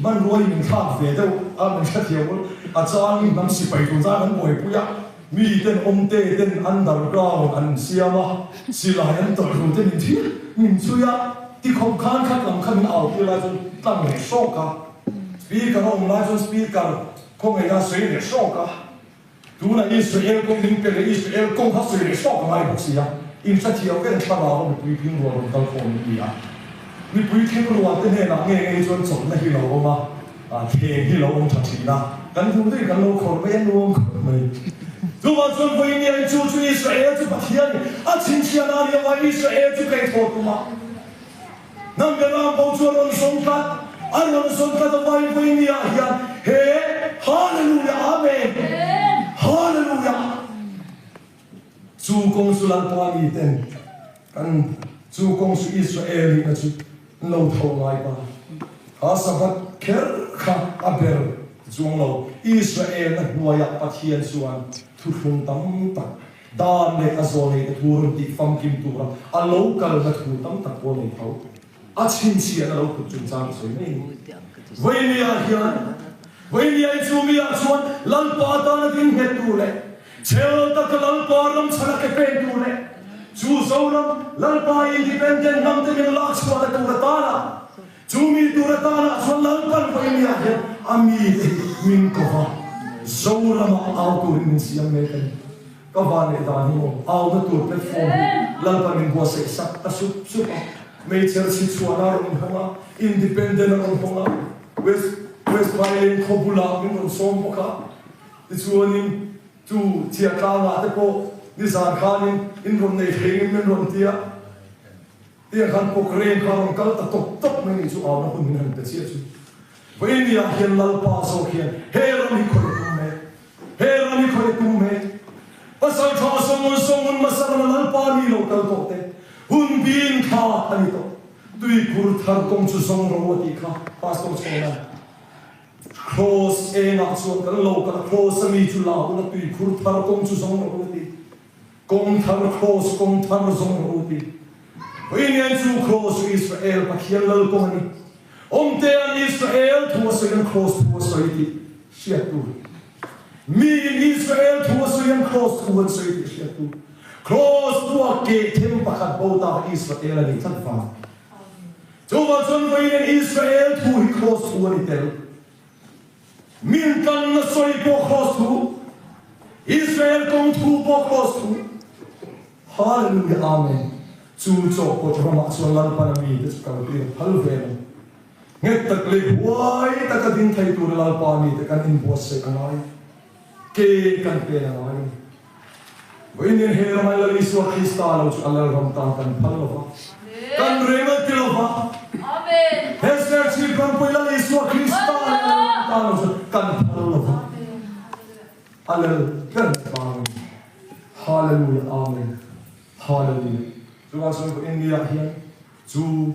Hmanrua in min thlak ve deuh a, min hrethiam ul. A changin hnam sipai tur zan an buaipui a, mi ten awmte ten underground an siam a, silai an tawlh ru te min thil min chhui a, tikhawp khan khat lam kha min au tir lai chuan tlang leh hrawk a, speaker a awm lai chuan speaker khawngaihna a sawi leh hrawk a. Tunah Israel kawng min pe leh Israel kawng kha sawi leh hrawk a ngai bawk si a, inhrethiam vel thlarau a mipui tling rual rawn kal khawm an ni a. Mipui tling rual te hnenah nge nge chuan chawlhna hi lo awm a, thleng hi lo awm tha thin a, kan hmuh duih kan lo khawr mai a nuam khawp mai. Chuvang chuan vawiin chu chu Israel chu Pathianin a chhinchhiahna a nih avangin Israel chu kaihthawh tum a, Hnam Beram bo chu a rawn zawng tlat, a rawn zawng tlat a vai vawi ni ah hian he Hallelujah Amen Hallelujah Chu kawng chu Lalpa mi ten kan chu kawng chu Israel nihna chu an lo tho ngai ta kha Sabbath kher kha a ber chuang lo Israel na hnuaiah Pathian chuan thuthlung tam tak Dan leh a zawhneite thu rawn tih famkim tura a lo kalna thu tam tak pawh nei tho. A chhinchhiahna lo put chungchang ka sawi mai a ni. Vawinia hian, Vawinia i chu miah chuan Lalpa atana ding nghet tur leh chhel taka Lalpa ram chhana ke pen tur leh chu Zoram Lalpa independent hnam te min lak chhuahna tur atana chu mi tur atana chuan Lalpan Vawinia hian a mite hi min ko va, Zoramah au turin min siam mek a ni. Ka van leh dan hi maw auna tur platform hi Lalpan min buatsaih sak ta sup sup a, hmeichher chhichhuahna a rawn inhawng a, independent a rawn hawng a, West West Phaileng khaw bulah min rawn sawm bawk a, tichuanin chu Chiahtlangah te pawh nizan khanin in rawn nei thlengin min rawn ti a, tiang khan Pawkreng kha a rawn kal ta tawp tawp mai nih chu auna hun min han pe chiah chu. Vawinia hian Lalpa zawk hian he ram hi khawih a tum mek. He ram hi khawi tum he? Pasal tha Solomon Solomon hmasa rama Lalpa mi lo kal tawh te, hun bin kha a ni tawh. Tuikhur thar kawng chu zawng ro a tih kha Pastor Chhawna'n Kraws engah chuan kan lo kal a, Kraws a mi chu la ula tuikhur thar kawng chu zawng ro a ti. Kawng thar Kraws kawng thar zawng ro a ti. Vawiin chu Kraws chu Israel Pathian lal kawng a ni. Awmtea'n Israel thu a sawi an Kraws thu a sawi tih hriat tur. Miin Israel thu a sawi an Kraws thu an sawi tih hriat tur. Kraws pua keh them pakhat bo ta kha Israel a nih tlat vang. Chuvang chuan vawiin Israel thu hi Kraws thu a ni tel. Min tlanna sawi pawh Kraws thu, Israel kawng thu pawh Kraws thu. Hallelujah Amen. Chu chawhpawt ramah chuan Lalpan a mite chu kaltir a phal ve lo. Nghet tak leh huai taka ding thei tura Lalpa mite kan inbuatsaih a ngai. Ke kan pen a ngai a ni. Vawiin he ramah Lal Isua Krista lo chu a Lalram tan kan phal lo va, kan reng a ti lo va. He Serchhip ram pawhin Lal Isua Krista leh a Lalram tan lo chu kan phal lo va. A lal ber na vang a ni. Hallelujah Amen Hallelujah Chuvang chuan ka India ah hian chu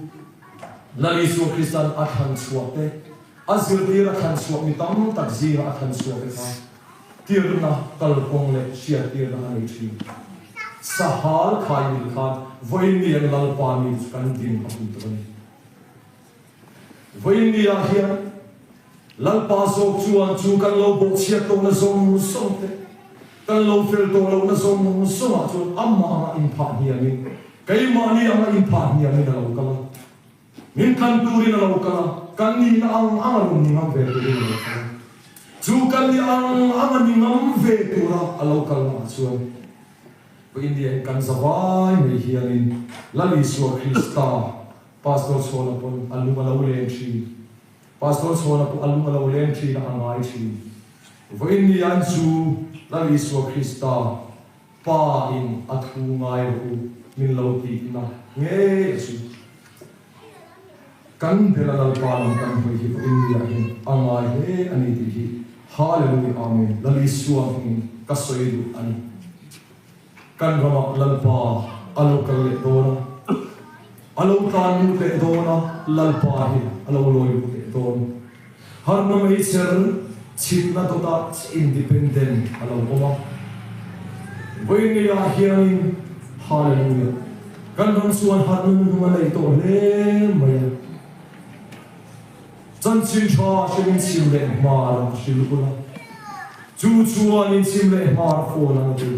Lal Isua Krista'n a thlan chhuah te, a zirtir a thlan chhuah mi tam tak zinga a thlan chhuah te kha tirna kalkawng leh hriattirna a nei thin. Sahal khai mil khan vawiin Lalpa mi chu kan ding a hun tawh a ni. Vawiinniah hian Lalpa zawk chuan chu kan lo bawhchhiat tawhna zawng zawng te, kan lo fel tawh lohna zawng zawngah chuan amah anga inphah hniamin, keimahni anga inphah hniamin a lo kal a. Min tlan turin a lo kal a, kan nihna ang anga rawn ni ngam ve turin a lo kal a. Chu kan nih ang anga ni ngam ve tura a lo kalnaah chuan Vawiinniah kan zavai mai hianin Lal Isua Krista, Pastor Chhawna pawn a lung a lo leng thin. Pastor Chhawna pawh a lung a lo leng thin a, a ngai thin. Vawiin ni an chu Lal Isua Krista Pa in a thu ngai rawh u min lo tihna ngei a chu. Kan bela Lalpa lam kan hawi hi vawiin ni ah hian a ngai hle a ni tih hi Hallelujah Amen Lal Isua hmingin ka sawi duh a ni. Kan ramah Lalpa a lo kal leh dawn a, a lo tlan lut leh dawn a, Lalpa hi a lo lawi lut leh dawn. Harna meichher chhitna dawtah independent a lo awm a. Vawiineiah hianin. Hallelujah. Kan ram chuan harhna hnuhnung a nei tawh hle mai a. Chanchin tha hrilhin chhim leh hmar a hril ula, chu chuan in chhim leh hmar a fawn ang a ti.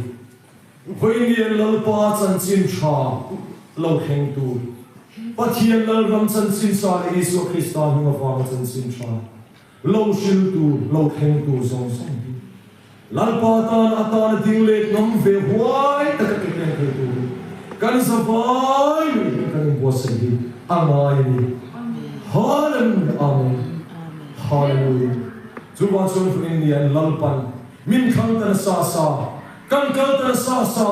Vawiin Lalpa chanchin tha lo thleng tur, Pathian Lalram chanchin sa leh Isua Krista hnung avanga chanchin tha lo hril tur, lo thleng tur zawng zawng hi Lalpa tan atana ding let ngam ve huai taka ke pen thei turin kan zavai lui hi kan inbuatsaih hi a ngai a ni. Hallelujah Amen Hallelujah Chuvang chuan vawiin ni an Lalpan min thlang ta nasa sa, kan kal ta nasa sa,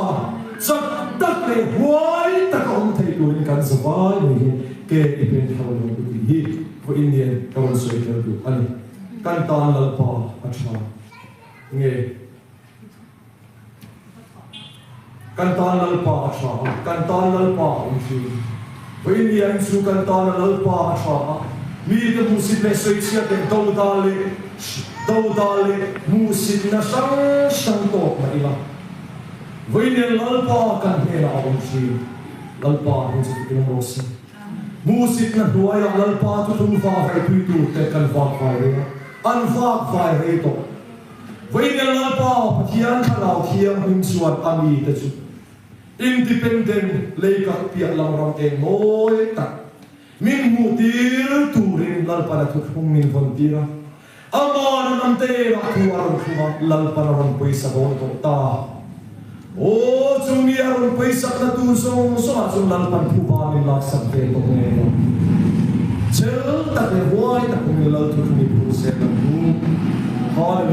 chak tak leh huai taka awm thei turin kan zavai lui hi ke i pen thar lo u tih hi vawiin ni an ka rawn sawi tel duh a ni. Kan tan Lalpa a tha nge? Kan tan Lalpa a tha a, kan tan Lalpa a awm thin. Vawiin chu kan tana Lalpa a tha a, mite hmuhsit leh sawichhiat leh dodal leh dodal leh hmuhsitna hrang hrang tawk mah ila, Vawiin Lalpa kan hnenah a awm thin. Lalpa hming chu tikin awm rawh se. Hmuhsitna hnuaiah Lalpa thuthlung vahvaih pui turte kan vakvai rei a, an vakvai rei tawh. Vawiin Lalpa Pathian Thlarau Thianghlim chuan a mite chu Independent leikak piah lam ram eng mawi tak min hmuhtir turin Lalpan a thuthlung min vawntir a. Aman a hnam te enah thu a rawn thlung a, Lalpan a rawn pawisa dawn tawh ta. Aw, chu mi a rawn pawisakna tur zawng zawngah chuan Lalpan phuba min laksak ve tawh ngei ang. Chel tak leh huai tak awmin Lal thuthlung i phur zel ang u. Hallelujah.